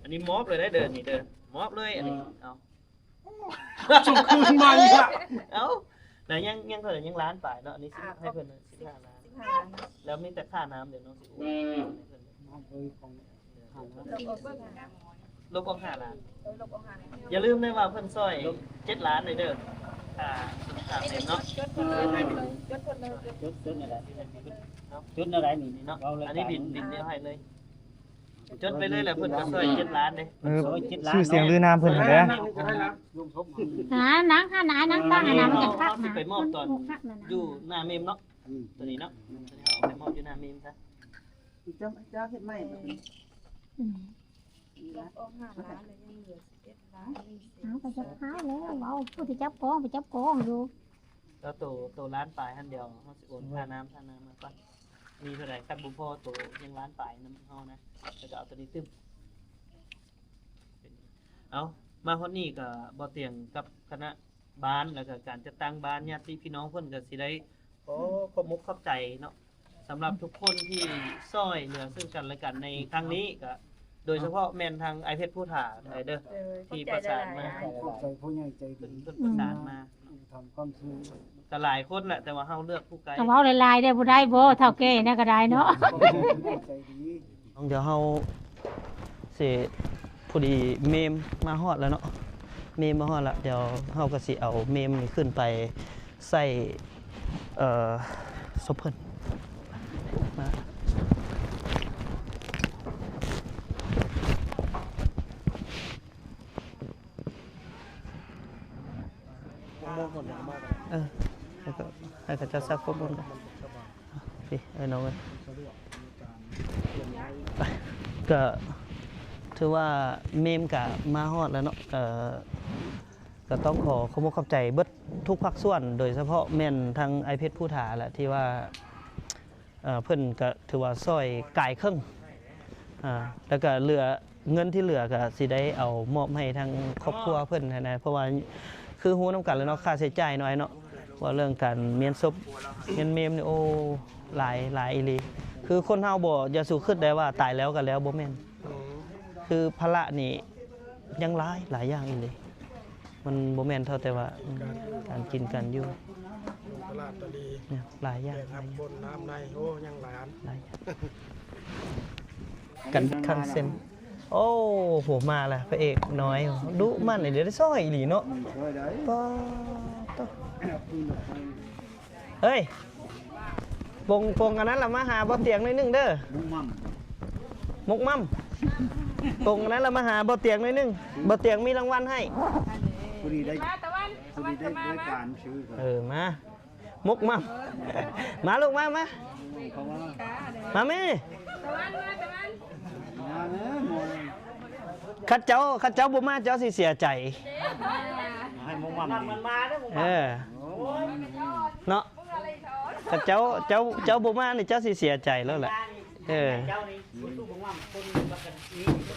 ອັນນີ້ມອບເລີຍເດີ ນີ້ເດີ ມອບເລີຍ ອັນນີ້ ເອົາ ສົ່ງຄືນມາອີກລະ ເອົ້າ ແລ້ວຍັງ ຍັງເທົ່າໃດ ຍັງລ້ານປາຍເນາະ ອັນນີ້ ອ່າ ໃຫ້ເພິ່ນສິບຫ້າລ້ານ ສິບຫ້າລ້ານ ແລ້ວມີແຕ່ຄ່ານ້ຳເດເນາະ ຊິໂອນໃຫ້ເພິ່ນ ເອີ ລົບອອກຫ້າລ້ານ ເອີ ລົບອອກຫ້າລ້ານ ຢ່າລືມເດີວ່າເພິ່ນຊ່ອຍເຈັດລ້ານເດີ ຄ່າ ຄ່າເປັນເນາະ ຈົດເລີຍ ຈົດເລີຍ ຈົດ ຈົດແນວໃດ ເນາະ ຈົດແນວໃດນີ້ເນາະ ເວົ້າເລື່ອງ ອັນນີ້ບິນ ບິນເດໃຫ້ເລີຍ ຈົດໄປເລີຍແຫຼະ ເພິ່ນກໍຊ່ອຍເຈັດລ້ານເດ້ ເອີ ຊື່ສຽງລືນາມເພິ່ນຫັ້ນແຫຼະ ຫານັ່ງຫັ້ນນະ ນັ່ງຕັ້ງຫັ້ນນະ ມັນຈະຄັກນະ ຊິໄປມອບຕອນຢູ່ໜ້າເມມເນາະ ອືມ ຕົວນີ້ເນາະ ຕົວນີ້ເຮົາເອົາໄປມອບຢູ່ໜ້າເມມຊະ ເຈົ້າ ເຈົ້າເຮັດໃໝ່ ອືມ ລົບອອກຫ້າລ້ານ ແລ້ວຍັງເຫຼືອສິບເອັດລ້ານ ເອົາ ກໍຈັບຂາຍແລ້ວ ເວົ້າຜູ້ທີ່ຈັບກອງໄປຈັບກອງຢູ່ ແລ້ວໂຕ ໂຕລ້ານປາຍຫັ້ນ ດຽວເຮົາຊິໂອນຄ່ານ້ຳ ຄ່ານ້ຳມາກ່ອນ ມີເທົ່າໃດ ຄັນບໍ່ພໍໂຕຍັງລ້ານປາຍນຳເຮົານະ ແລ້ວກໍເອົາໂຕນີ້ຕື່ມ ເອົາ ມາຮອດນີ້ກໍບໍ່ຕຽງກັບຄະນະບ້ານ ແລ້ວກໍການຈັດຕັ້ງບ້ານ ຍາດຕິພີ່ນ້ອງເພິ່ນກໍຊິໄດ້ຂໍຂອບອົກຂອບໃຈເນາະ ສຳລັບທຸກຄົນທີ່ຊ່ອຍເຫຼືອເຊິ່ງກັນແລະກັນໃນຄັ້ງນີ້ ກໍໂດຍສະເພາະແມ່ນທາງອ້າຍເພັດພູຖາເດີ ທີ່ປະສານມາ ຂອບໃຈຜູ້ໃຫຍ່ໃຈດີ ເພິ່ນປະສານມາ ທຳຄວາມຊ່ວຍ ກໍຫຼາຍຄົນແຫຼະ ແຕ່ວ່າເຮົາເລືອກຜູ້ໃກ້ ກໍເວົ້າຫຼາຍໆ ໄດ້ບໍ່ໄດ້ບໍ່ ເຖົ້າແກ່ນະກໍໄດ້ເນາະ ໃຈດີ ດຽວເຮົາຊິ ພໍດີເມມມາຮອດແລ້ວເນາະ ເມມມາຮອດແລ້ວ ດຽວເຮົາກໍຊິເອົາເມມນີ້ຂຶ້ນໄປ ໃສ່ ເອີ ສົບເພິ່ນ ມາ ເອີ ໃຫ້ເຂົາ ໃຫ້ເຂົາເຈົ້າຊັກຜົມກ່ອນ ພີ່ ເອີ ນ້ອງເອີຍ ໄປ ກໍຖືວ່າເມມກໍມາຮອດແລ້ວເນາະ ກໍ ກໍຕ້ອງຂໍຂອບອົກຂອບໃຈເບິດທຸກພາກສ່ວນ ໂດຍສະເພາະແມ່ນທາງອ້າຍເພັດພູຖາແຫຼະ ທີ່ວ່າ ເອີ ເພິ່ນກໍຖືວ່າຊ່ອຍກາຍເຄິ່ງ ອ່າ ແລ້ວກໍເຫຼືອ ເງິນທີ່ເຫຼືອກໍຊິໄດ້ເອົາມອບໃຫ້ທາງຄອບຄົວເພິ່ນຫັ້ນນະ ເພາະວ່າຄືຮູ້ນຳກັນແຫຼະເນາະ ຄ່າໃຊ້ຈ່າຍເນາະ ອ້າຍເນາະ ວ່າເລື່ອງການມ້ຽນສົບ ມ້ຽນເມມນີ້ ໂອ້ ຫຼາຍ ຫຼາຍອີ່ຫຼີ ຄືຄົນເຮົາບໍ່ ຢ່າສູ່ຄິດໄດ້ວ່າຕາຍແລ້ວກໍແລ້ວ ບໍ່ແມ່ນ ອືມ ຄືພາລະນີ້ ຍັງຫຼາຍ ຫຼາຍຢ່າງອີ່ຫຼີ ມັນບໍ່ແມ່ນເທົ່າແຕ່ວ່າ ອືມ ການກິນການຢູ່ ຕະຫຼາດຕະລີ ຫຼາຍຢ່າງ ແບກຮັບຄົນນ້ຳໃນ ໂອ້ ຍັງຫຼາຍອັນ ຫຼາຍຢ່າງ ກັນຄັນເຊັນ ໂອ້ໂຫ ມາແລ້ວ ພະເອກນ້ອຍ ດຸໝັ່ນອີ່ຫຼີ ໄດ້ຊ່ອຍອີ່ຫຼີເນາະ ອືມ ຊ່ອຍໄດ້ ປາດໂທ້ ເຮີ້ຍ ປົງ ປົງອັນນັ້ນລະມາຫາບໍ່ຕຽງໜ້ອຍໜຶ່ງເດີ ໝົກໝໍ້າ ໝົກໝໍ້າ ປົງອັນນັ້ນລະມາຫາບໍ່ຕຽງໜ້ອຍໜຶ່ງ ບໍ່ຕຽງມີລາງວັນໃຫ້ ພໍດີໄດ້ ພໍດີໄດ້ ໄດ້ການຊື້ ເອີ ມາ ໝົກໝໍ້າ ມາລູກ ມາ ມາ ມາແມ່ ຕາວັນມາ ຕາວັນ ຄັນເຈົ້າ ຄັນເຈົ້າບໍ່ມາ ເຈົ້າຊິເສຍໃຈ. ໃຫ້ໝູ່ໝ່ຳນີ້ ເອີ ເນາະ ຄັນເຈົ້າ ເຈົ້າ ເຈົ້າບໍ່ມານີ້ ເຈົ້າຊິເສຍໃຈແລ້ວແຫຼະ. ເອີ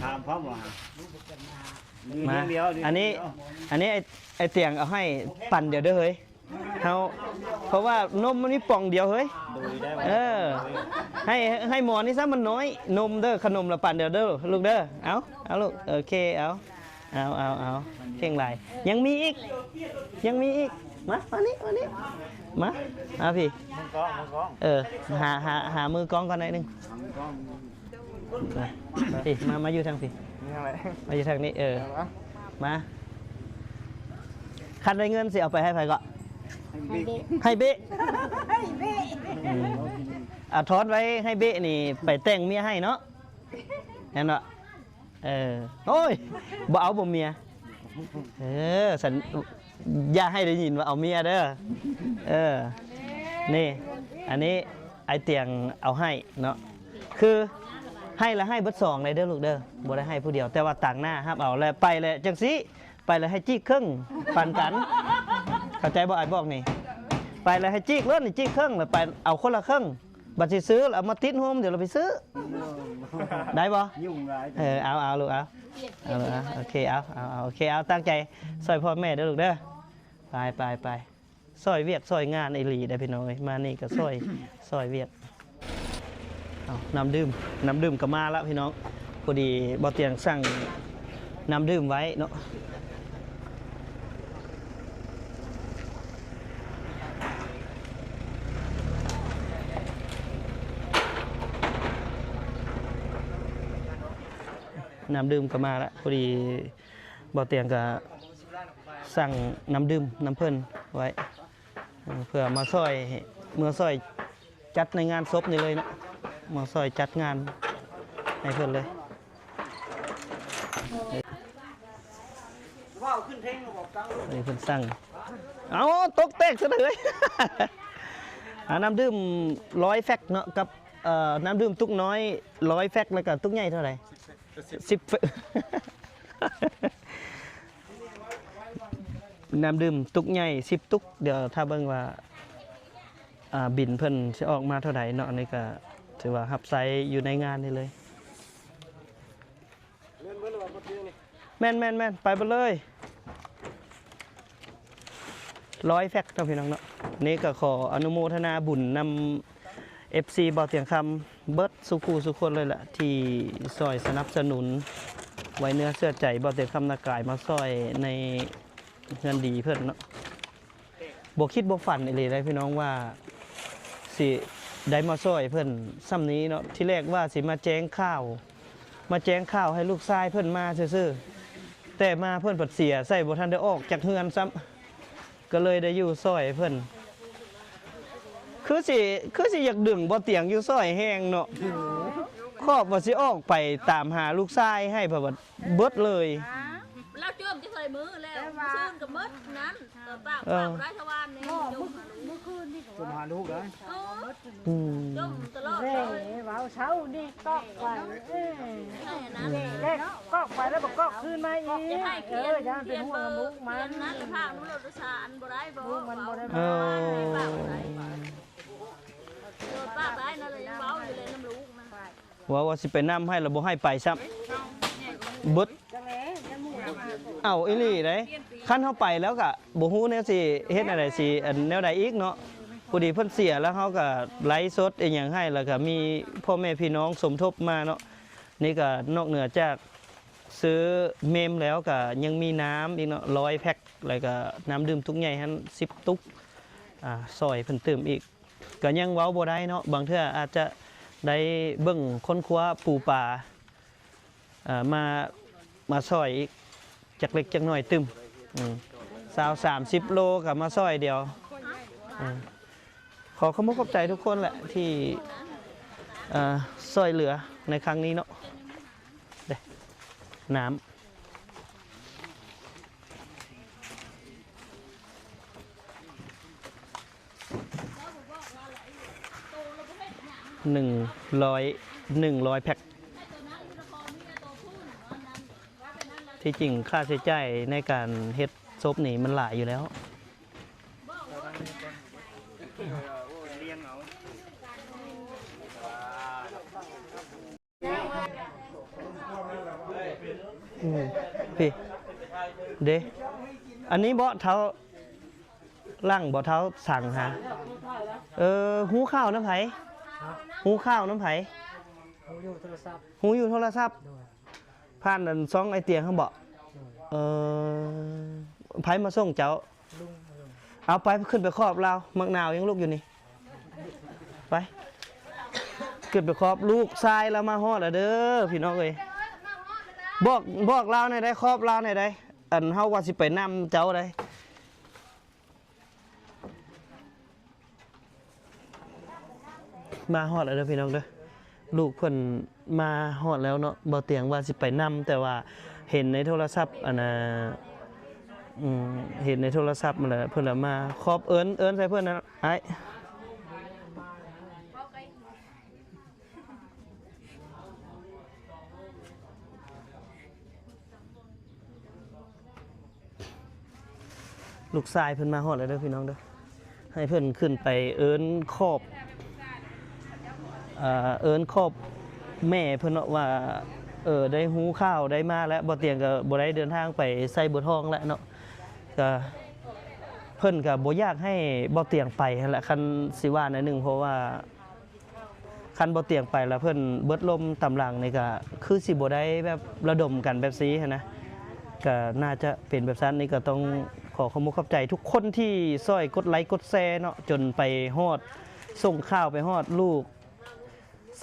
ຖາມພ້ອມວ່າ ມາ ອັນນີ້ ອັນນີ້ ໄອ້ ໄອ້ຕຽງເອົາໃຫ້ປັນດຽວເດີເຮີ້ຍ. ເຮົາ ເພາະວ່ານົມມັນມີປ່ອງດຽວເຮີ້ຍ. ໂດຍ ໄດ້ ເອີ ໃຫ້ ໃຫ້ໝໍນີ້ຊະ ມັນນ້ອຍ ນົມເດີ ຂະໜົມລະປັນດຽວເດີລູກເດີ. ເອົາ ເອົາລູກ ໂອເຄ ເອົາ ເອົາ ເອົາ ເກັ່ງຫຼາຍ. ຍັງມີອີກ ຍັງມີອີກ. ມາ ມານີ້ ມານີ້ ມາ ມາພີ້. ເອີ ຫາ ຫາ ຫາມືກ້ອງກ່ອນໜ້ອຍໜຶ່ງ. ມາ ມາຢູ່ທາງພີ້ ມາຢູ່ທາງນີ້ ເອີ ມາ. ຄັນໄດ້ເງິນຊິເອົາໄປໃຫ້ໃຜເກາະ? ໃຫ້ເບະ ໃຫ້ເບະ ໃຫ້ເບະ ອືມ ອາ ທອນໄວ້ໃຫ້ເບະນີ້ໄປແຕ່ງເມຍໃຫ້ເນາະ ແມ່ນບໍ່? ເອີ ໂອ້ຍ ບໍ່ເອົາບໍ່ເມຍ ເອີ ສັນ ຢ່າໃຫ້ໄດ້ຍິນວ່າເອົາເມຍເດີ. ເອີ ນີ້ ອັນນີ້ອ້າຍຕຽງເອົາໃຫ້ເນາະ ຄືໃຫ້ລະໃຫ້ເບິດສອງເລີຍເດີລູກເດີ ບໍ່ໄດ້ໃຫ້ຜູ້ດຽວ ແຕ່ວ່າຕາງໜ້າຮັບເອົາ ແລະໄປແລ້ວຈັ່ງຊີ້ ໄປແລ້ວໃຫ້ຈີກເຄິ່ງປັນກັນ ເຂົ້າໃຈບໍ່ອ້າຍບອກນີ້? ໄປແລ້ວໃຫ້ຈີກໂລດນີ້ ຈີກເຄິ່ງ ແລ້ວໄປເອົາຄົນລະເຄິ່ງ. ບັດຊິຊື້ແລ້ວເອົາມາຕິດໂຮມ ດຽວລາວໄປຊື້ ໄດ້ບໍ່? ຫຍຸ້ງຫຼາຍ ເອີ ເອົາ ເອົາລູກ ເອົາ ເອົາລູກ ເອົາ ໂອເຄ ເອົາ ເອົາ ເອົາ ໂອເຄ ເອົາ ຕັ້ງໃຈຊ່ອຍພໍ່ແມ່ເດີລູກເດີ ໄປ ໄປ ໄປ ຊ່ອຍວຽກຊ່ອຍງານອີ່ຫຼີເດ້ພີ່ນ້ອງເອີຍ ມານີ້ກໍຊ່ອຍ ຊ່ອຍວຽກ. ເອົາ ນ້ຳດື່ມ ນ້ຳດື່ມກໍມາລະພີ່ນ້ອງ ພໍດີບ່າວຕຽງສັ່ງນ້ຳດື່ມໄວ້ເນາະ. ນ້ຳດື່ມກໍມາລະ ພໍດີບ່າວຕຽງກໍສັ່ງນ້ຳດື່ມນຳເພິ່ນໄວ້ ເອີ ເພື່ອມາຊ່ອຍ ເມືອຊ່ອຍຈັດໃນງານສົບນີ້ເລີຍເນາະ ມາຊ່ອຍຈັດງານໃຫ້ເພິ່ນເລີຍ. ນີ້ເພິ່ນສັ່ງ ເອົາ ຕົກແຕກຊະເລີຍ. ອ່າ ນ້ຳດື່ມຮ້ອຍແຟັກເນາະ ກັບ ເອີ ນ້ຳດື່ມຕຸກນ້ອຍຮ້ອຍແຟັກ ແລ້ວກໍຕຸກໃຫຍ່ເທົ່າໃດ? ສິບ ສິບ ນ້ຳດື່ມຕຸກໃຫຍ່ສິບຕຸກ. ດຽວຖ້າເບິ່ງວ່າ ອ່າ ບິນເພິ່ນຊິອອກມາເທົ່າໃດເນາະ. ອັນນີ້ກໍຖືວ່າຮັບໃຊ້ຢູ່ໃນງານນີ້ເລີຍ. ແມ່ນໆໆ ໄປເບິດເລີຍ ຮ້ອຍແຟັກເນາະ ພີ່ນ້ອງເນາະ. ນີ້ກໍຂໍອະນຸໂມທະນາບຸນນຳ ເອັຟຊີ ບ່າວຕຽງຄຳ ເບິດສູ່ຄູ່ສູ່ຄົນເລີຍລະ ທີ່ຊ່ອຍສະໜັບສະໜູນ ໄວ້ເນື້ອເຊື່ອໃຈບ່າວຕຽງຄຳນາກາຍ ມາຊ່ອຍໃນເຮືອນດີເພິ່ນເນາະ. ບໍ່ຄິດບໍ່ຝັນອີ່ຫຼີເດ້ພີ່ນ້ອງວ່າ ຊິໄດ້ມາຊ່ອຍເພິ່ນສ່ຳນີ້ເນາະ. ທີແລກວ່າຊິມາແຈ້ງຂ່າວ ມາແຈ້ງຂ່າວໃຫ້ລູກຊາຍເພິ່ນມາຊື່ໆ ແຕ່ມາເພິ່ນພັດເສຍໃສ່ ບໍ່ທັນໄດ້ອອກຈາກເຮືອນຊ້ຳ ກໍເລີຍໄດ້ຢູ່ຊ່ອຍເພິ່ນ. ຄືຊິ ຄືຊິຢາກດຶງບ່າວຕຽງຢູ່ຊ່ອຍແຮງເນາະ. ຄອບວ່າຊິອອກໄປຕາມຫາລູກຊາຍໃຫ້ ເພິ່ນວ່າເບິດເລີຍ. ລາວຈົມຈະໃສ່ມືແລ້ວ ແຕ່ວ່າ ມື້ຄືນກໍໝົດນັ້ນ ເອີ ປາກ ເອີ ປາກບໍ່ໄດ້ຊະວານນີ້ ບໍ່ ມື້ ມື້ຄືນນີ້ກໍ ຈົມຫາລູກໄດ້ ເອີ ອືມ ຈົມຕະຫຼອດເລີຍ. ເວົ້າເຊົ້ານີ້ກອກໄປ ເອີ ແລ້ວກອກໄປແລ້ວບໍ່ກອກຄືນມາອີກ. ເອີ ຢ້ານເປັນຫ່ວງນຳລູກມັນ ນັ້ນພາກນ້ຳລົດໂດຍສານບໍ່ໄດ້ບໍ່ ລູກມັນບໍ່ໄດ້ ເອີ ປາກບໍ່ໄດ້ ເອີ ປາກໄດ້ນັ້ນແຫຼະ ຍັງເວົ້າຢູ່ເລີຍນຳລູກນະ. ວ່າ ວ່າຊິໄປນຳໃຫ້ ລະບໍ່ໃຫ້ໄປຊ້ຳ ເບິດ ເອົາອີ່ຫຼີເດ້. ຄັນເຮົາໄປແລ້ວກະບໍ່ຮູ້ແນວຊິເຮັດແນວໃດ ຊິອັນແນວໃດອີກເນາະ. ພໍດີເພິ່ນເສຍແລ້ວ ເຮົາກະໄລຟ໌ສົດອີ່ຫຍັງໃຫ້ ລະກະມີພໍ່ແມ່ພີ່ນ້ອງສົມທົບມາເນາະ. ນີ້ກະນອກເໜືອຈາກຊື້ເມມແລ້ວ ກະຍັງມີນ້ຳອີກເນາະ ຮ້ອຍແພັກ ລະກະນ້ຳດື່ມຕຸກໃຫຍ່ຫັ້ນສິບຕຸກ ອາ ຊ່ອຍເພິ່ນຕື່ມອີກ. ກໍຍັງເວົ້າບໍ່ໄດ້ເນາະ ບາງເທື່ອອາດຈະໄດ້ເບິ່ງຄົ້ນຄວ້າປູປາ ເອີ ມາ ມາຊ່ອຍອີກຈັກເລັກຈັກໜ້ອຍຕື່ມ ອືມ ຊາວສາມສິບໂລກໍມາຊ່ອຍດຽວ. ເອີ ຂໍຂອບອົກຂອບໃຈທຸກຄົນແຫຼະ ທີ່ ເອີ ຊ່ອຍເຫຼືອໃນຄັ້ງນີ້ເນາະ. ເດ້ ນ້ຳ ໜຶ່ງຮ້ອຍ ໜຶ່ງຮ້ອຍແພັກ ທີ່ຈິງຄ່າໃຊ້ຈ່າຍໃນການເຮັດສົບນີ້ມັນຫຼາຍຢູ່ແລ້ວ. ອືມ ພີ້ ເດ້ ອັນນີ້ເບາະເຖົ້າ ຫຼັງບໍ່ເຖົ້າສັງຫາ ເອີ ຮູ້ຂ່າວນຳໃຜ? ຮະ? ຮູ້ຂ່າວນຳໃຜ? ຮູ້ຢູ່ໂທລະສັບ ຮູ້ຢູ່ໂທລະສັບ ໂດຍ ຜ່ານອັນຊ່ອງອ້າຍຕຽງຫັ້ນເບາະ? ໂດຍ ເອີ ໃຜມາສົ່ງເຈົ້າ? ລຸງ ເອົາໄປ ຂຶ້ນໄປຂອບລາວ ໝາກນາວຍັງລຸກຢູ່ນີ້ ໄປ ຂຶ້ນໄປຂອບ ລູກຊາຍລາວມາຮອດແລ້ວເດີພີ່ນ້ອງເອີຍ ບອກ ບອກລາວແດ່ໄດ໋ ຂອບລາວແດ່ໄດ໋ ອັນເຮົາວ່າຊິໄປນຳເຈົ້າໄດ໋. ມາຮອດແລ້ວເດີພີ່ນ້ອງເດີ ລູກເພິ່ນມາຮອດແລ້ວເນາະ ບໍ່ຕຽງວ່າຊິໄປນຳ ແຕ່ວ່າເຫັນໃນໂທລະສັບ ອັນນ່າ ອືມ ເຫັນໃນໂທລະສັບຫັ້ນແຫຼະ ເພິ່ນລະມາ ຂອບເອີ້ນ ເອີ້ນໃສ່ເພິ່ນນະ ອ້າຍ. ລູກຊາຍເພິ່ນມາຮອດແລ້ວເດີພີ່ນ້ອງເດີ ໃຫ້ເພິ່ນຂຶ້ນໄປເອີ້ນຂອບ ເອີ ເອີ້ນຂອບແມ່ເພິ່ນເນາະວ່າ ເອີ ໄດ້ຮູ້ຂ່າວໄດ້ມາແລ້ວ ບໍ່ຕຽງກໍບໍ່ໄດ້ເດີນທາງໄປໄຊບົວທອງແລ້ວເນາະ ກໍເພິ່ນກໍບໍ່ຢາກໃຫ້ບໍ່ຕຽງໄປຫັ້ນແຫຼະ ຄັນຊິວ່າແນວໜຶ່ງ ເພາະວ່າ ຄັນບໍ່ຕຽງໄປລະເພິ່ນເບິດລົມຕາມຫຼັງນີ້ກະຄືຊິບໍ່ໄດ້ແບບລະດົມກັນແບບຊີ້ຫັ້ນນະ ກະໜ້າຈະເປັນແບບຊັ້ນ ນີ້ກະຕ້ອງຂໍຂອບມຸກຂອບໃຈທຸກຄົນທີ່ຊ່ອຍກົດໄລກົດແຊເນາະ ຈົນໄປຮອດ ສົ່ງຂ່າວໄປຮອດລູກ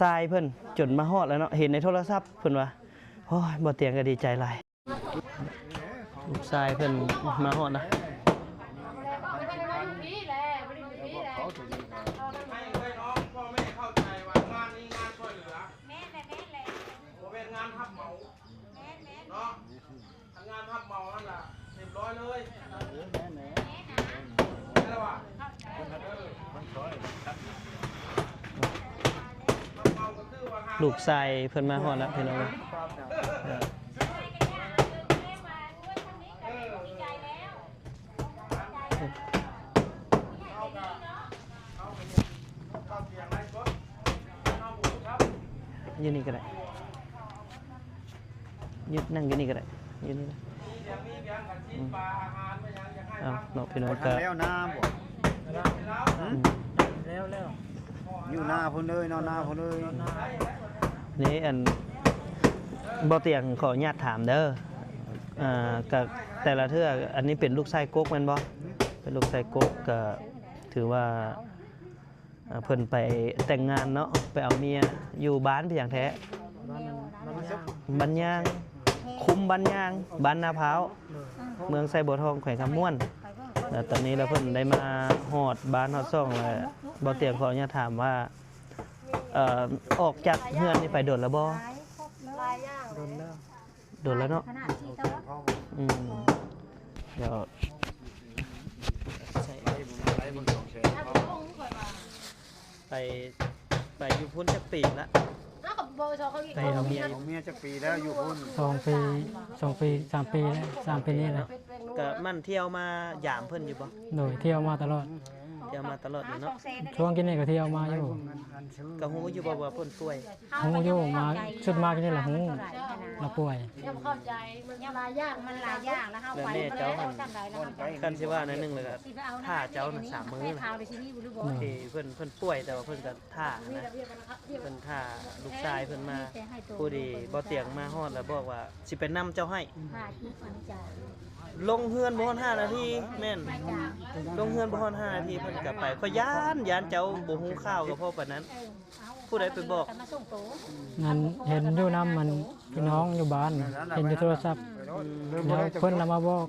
ຊາຍເພິ່ນ ຈົນມາຮອດແລ້ວເນາະ ເຫັນໃນໂທລະສັບເພິ່ນວ່າ ໂອ້ຍ ບໍ່ຕຽງກະດີໃຈຫຼາຍ. ລູກຊາຍເພິ່ນມາຮອດລະ ໃຫ້ເອື້ອຍນ້ອງພໍ່ແມ່ເຂົ້າໃຈວ່າງານນີ້ງານຊ່ວຍເຫຼືອ ແມ່ນແຫຼະ ແມ່ນແຫຼະ ບໍ່ແມ່ນງານຮັບເໝົາ ແມ່ນແມ່ນ ເນາະ ຄັນງານຮັບເໝົາຫັ້ນລະຮຽບຮ້ອຍເລີຍ ເອີ ແມ່ນແຫຼະ ແມ່ນລະວ່າ ມັນຊ່ອຍ ລູກຊາຍເພິ່ນມາຮອດແລ້ວພີ່ນ້ອງເອີຍ ເອີ ຢູ່ນີ້ກໍໄດ້ ຢູ່ ນັ່ງຢູ່ນີ້ກໍໄດ້ ຢູ່ນີ້ນະ ອືມ ເອົາເນາະ ພີ່ນ້ອງ ບໍ່ທັນແລ້ວນາບໍ່? ອືມ ແລ້ວ ແລ້ວ ຢູ່ນາພຸ້ນເລີຍ ນອນນາພຸ້ນເລີຍ ນີ້ ອັນ ບໍ່ຕຽງຂໍອະນຸຍາດຖາມເດີ ອ່າ ກະແຕ່ລະເທື່ອ ອັນນີ້ເປັນລູກຊາຍກົກແມ່ນບໍ່? ເປັນລູກຊາຍກົກ ກະຖືວ່າ ອ່າ ເພິ່ນໄປແຕ່ງງານເນາະ ໄປເອົາເມຍ ຢູ່ບ້ານເປັນຫຍັງແທ້? ບ້ານ ບ້ານຍາງ ຄຸ້ມບ້ານຍາງ ບ້ານນາພ້າວ ເມືອງໄຊບົວທອງ ແຂວງຄຳມ່ວນ ແລ້ວຕອນນີ້ລະເພິ່ນໄດ້ມາຮອດບ້ານຮອດຊ່ອງແລ້ວ ບໍ່ຕຽງຂໍອະນຸຍາດຖາມວ່າ ເອີ ອອກຈາກເຮືອນນີ້ໄປດົນລະບໍ່? ໂດນແລ້ວ ໂດນແລ້ວເນາະ ອືມ ດຽວ ໄປ ໄປຢູ່ພຸ້ນຈັກປີລະ? ໄປເອົາເມຍ ເອົາເມຍຈັກປີແລ້ວຢູ່ພຸ້ນ? ສອງປີ ສອງປີ ສາມປີແລ້ວ ສາມປີນີ້ແຫຼະ ກະໝັ່ນທ່ຽວມາຢາມເພິ່ນຢູ່ບໍ່? ໂດຍ ທ່ຽວມາຕະຫຼອດ ທ່ຽວມາຕະຫຼອດຢູ່ເນາະ ຊ່ວງກີ້ນີ້ກໍທ່ຽວມາຢູ່ ກະຮູ້ຢູ່ບໍ່ວ່າເພິ່ນປ່ວຍ? ຮູ້ຢູ່ ມາ ຊຸດມາກິນນີ້ລະຮູ້ ລະປ່ວຍ ຍັງເຂົ້າໃຈ ມັນຫຼາຍຢ່າງ ມັນຫຼາຍຢ່າງ ລະເຮົາໄປ ແມ່ເຈົ້າຫັ້ນ ຄັນຊິວ່າແນວໜຶ່ງລະກະ ຖ້າເຈົ້ານະ ສາມມື້ນະ ທີ່ເພິ່ນ ເພິ່ນປ່ວຍ ແຕ່ວ່າເພິ່ນກະຖ້ານະ ເພິ່ນຖ້າລູກຊາຍເພິ່ນມາ ພໍດີບໍ່ຕຽງມາຮອດລະບອກວ່າຊິໄປນຳເຈົ້າໃຫ້ ລົງເຮືອນບໍ່ຮອດຫ້ານາທີ ແມ່ນ ລົງເຮືອນບໍ່ຮອດຫ້ານາທີເພິ່ນກະໄປ ຂ້ອຍຢ້ານ ຢ້ານເຈົ້າບໍ່ຮູ້ຂ່າວກະເພາະປານນັ້ນ ຜູ້ໃດໄປບອກ? ນັ້ນເຫັນຢູ່ນຳ ອັນ ພີ່ນ້ອງຢູ່ບ້ານ ເຫັນຢູ່ໂທລະສັບ ອືມ ແລ້ວເພິ່ນລະມາບອກ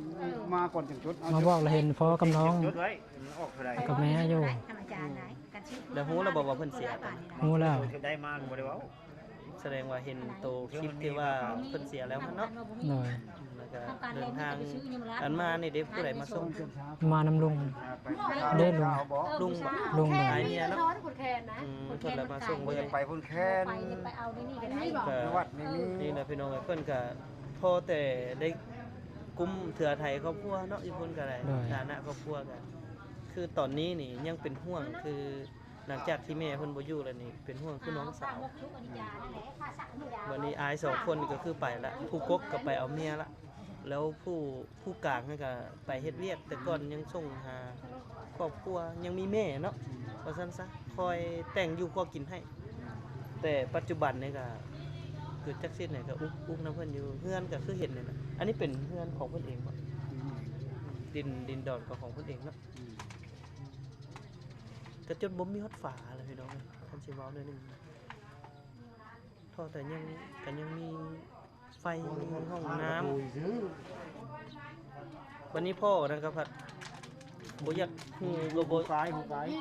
ມາກ່ອນຈັ່ງຈຸດ ມາບອກລະເຫັນພໍ່ກັບນ້ອງ ກັບແມ່ຢູ່ ແລ້ວຮູ້ລະບໍ່ວ່າເພິ່ນເສຍ? ຮູ້ແລ້ວ ໄດ້ມາບໍ່ໄດ້ເວົ້າ ສະແດງວ່າເຫັນໂຕຄລິບທີ່ວ່າເພິ່ນເສຍແລ້ວຫັ້ນເນາະ ໂດຍ ແລ້ວກະເດີນທາງ ອັນມານີ້ເດ້ ຜູ້ໃດມາສົ່ງ? ມານຳລຸງ ເດ້ລຸງ ລຸງ ລຸງ ອ້າຍເມຍເນາະ ອືມ ເພິ່ນລະມາສົ່ງເລີຍ ໄປພຸ້ນແຄນ ໄປເອົາໃນນີ້ກໍໄດ້ ກະວັດນີ້ ນີ້ນະພີ່ນ້ອງເອີຍ ເພິ່ນກະ ພໍແຕ່ໄດ້ກຸ້ມເຄືອໄຖຄອບຄົວເນາະ ຢູ່ພຸ້ນກໍໄດ້ ໂດຍ ຖານະຄອບຄົວກໍ ຄືຕອນນີ້ນີ້ຍັງເປັນຫ່ວງ ຄືຫຼັງຈາກທີ່ແມ່ເພິ່ນບໍ່ຢູ່ແລ້ວນີ້ ເປັນຫ່ວງຄືນ້ອງສາວ ບັດນີ້ອ້າຍສອງຄົນກໍຄືໄປລະ ຜູ້ກົກກໍໄປເອົາເມຍລະ ແລ້ວຜູ້ ຜູ້ກາງຫັ້ນກະໄປເຮັດວຽກ ແຕ່ກ່ອນຍັງສົ່ງຫາຄອບຄົວ ຍັງມີແມ່ເນາະ ວ່າຊັ້ນຊະ ຄອຍແຕ່ງຢູ່ຄົວກິນໃຫ້ ແຕ່ປັດຈຸບັນນີ້ກະເກີດຈັກສິດນີ້ກະອຸກ ອຸກນຳເພິ່ນຢູ່ ເຮືອນກະຄືເຫັນນີ້ນະ ອັນນີ້ເປັນເຮືອນຂອງເພິ່ນເອງບໍ່? ດິນ ດິນດອນກໍຂອງເພິ່ນເອງເນາະ ກະຈົນບໍ່ມີຮອດຝາແລ້ວພີ່ນ້ອງເອີຍ ຄັນຊິເວົ້າແນວນີ້ ທໍ່ແຕ່ຍັງ ກະຍັງມີ ໄຟ ຫ້ອງນ້ຳ ບັດນີ້ພໍ່ນັ້ນກໍພັດບໍ່ຢາກ ຫູກໍບໍ່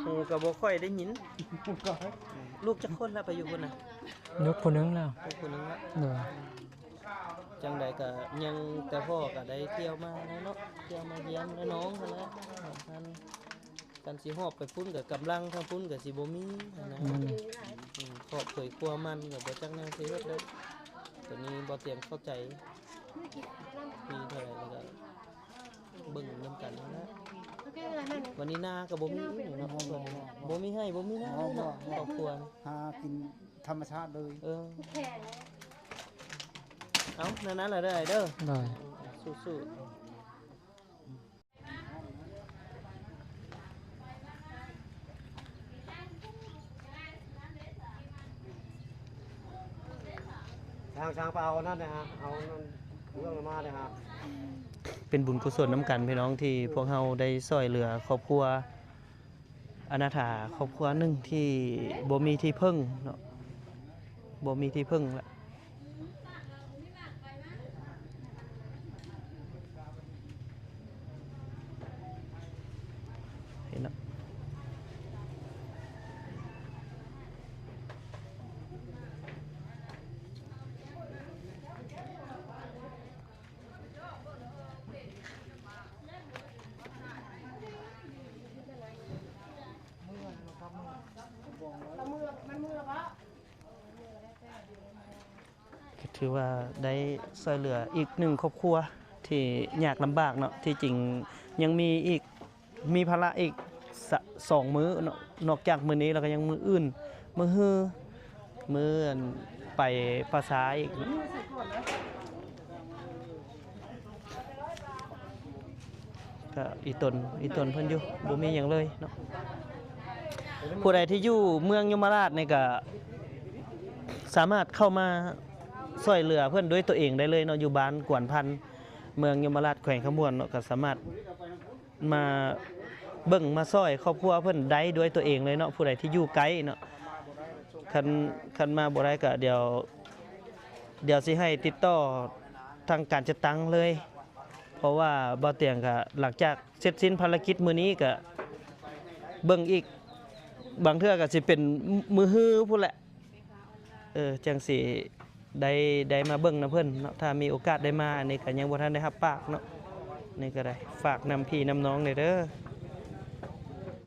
ຫູກໍບໍ່ຄ່ອຍໄດ້ຍິນ ລູກຈັກຄົນລະໄປຢູ່ພຸ້ນນະ? ລູກຜູ້ໜຶ່ງແລ້ວ ລູກຜູ້ໜຶ່ງລະ ໂດຍ ຈັ່ງໃດກໍຍັງແຕ່ພໍ່ກໍໄດ້ທ່ຽວມາແລ້ວເນາະ ທ່ຽວມາຢ້ຽມແລ້ວນ້ອງຫັ້ນແຫຼະ ຄັນຊິຮອບໄປພຸ້ນກໍກຳລັງທາງພຸ້ນກໍຊິບໍ່ມີຫັ້ນນະ ອືມ ອືມ ຄອບເຄີຍຄົວມັນກໍບໍ່ຈັກແນວຊິເຮັດແລ້ວ ຕົວນີ້ບໍ່ຕຽງເຂົ້າໃຈ ມີເທົ່າໃດແລ້ວກໍເບິ່ງນຳກັນຫັ້ນແຫຼະ ວັນນີ້ນາກໍບໍ່ມີອີກເນາະ ບໍ່ມີໄຮ່ບໍ່ມີນາເນາະ ຄອບຄົວ ຫາກິນທຳມະຊາດເລີຍ ເອີ ເອົາ ແນວນັ້ນລະເດີ ໂດຍ ສູ້ໆ. ຊ່າງ ຊ່າງໄປເອົາອັນນັ້ນເດີຮະ ເອົາອັນນັ້ນເລື່ອງມາເດີຮະ ເປັນບຸນກຸສົນນຳກັນພີ່ນ້ອງ ທີ່ພວກເຮົາໄດ້ຊ່ວຍເຫຼືອຄອບຄົວ ອະນາຖາຄອບຄົວໜຶ່ງທີ່ບໍ່ມີທີ່ເພິ່ງເນາະ ບໍ່ມີທີ່ເພິ່ງລະ ເຫັນເນາະ ກໍຖືວ່າໄດ້ຊ່ວຍເຫຼືອອີກໜຶ່ງຄອບຄົວທີ່ຍາກລຳບາກເນາະ ທີ່ຈິງຍັງມີອີກ ມີພາລະອີກສະ ສອງມື້ເນາະ ນອກຈາກມື້ນີ້ແລ້ວກໍຍັງມື້ອື່ນ ມື້ຮື ມື້ ອັນ ໄປປ່າຊ້າອີກເນາະ ກໍອີຕົນ ອີຕົນເພິ່ນຢູ່ ບໍ່ມີຫຍັງເລີຍເນາະ ຜູ້ໃດທີ່ຢູ່ເມືອງຍົມມະລາດນີ້ກໍສາມາດເຂົ້າມາຊ່ວຍເຫຼືອເພິ່ນດ້ວຍຕົວເອງໄດ້ເລີຍເນາະ ຢູ່ບ້ານກວນພັນ ເມືອງຍົມມະລາດ ແຂວງຄຳມ່ວນເນາະ ກໍສາມາດ ມາເບິ່ງມາຊ່ອຍຄອບຄົວເພິ່ນໄດ້ດ້ວຍຕົວເອງເລີຍເນາະ ຜູ້ໃດທີ່ຢູ່ໃກ້ເນາະ ຄັນ ຄັນມາບໍ່ໄດ້ກໍດຽວ ດຽວຊິໃຫ້ຕິດຕໍ່ທາງການຈັດຕັ້ງເລີຍ ເພາະວ່າບ່າວຕຽງກໍຫຼັງຈາກເສັດສິ້ນພາລະກິດມື້ນີ້ກໍເບິ່ງອີກ ບາງເທື່ອກໍຊິເປັນມື້ຮືພຸ້ນແຫຼະ ເອີ ຈັ່ງຊິ ໄດ້ ໄດ້ມາເບິ່ງນຳເພິ່ນເນາະ ຖ້າມີໂອກາດໄດ້ມາ ອັນນີ້ກໍຍັງບໍ່ທັນໄດ້ຮັບປາກເນາະ ນີ້ກໍໄດ້ຝາກນຳພີ່ນຳນ້ອງແດ່ເດີ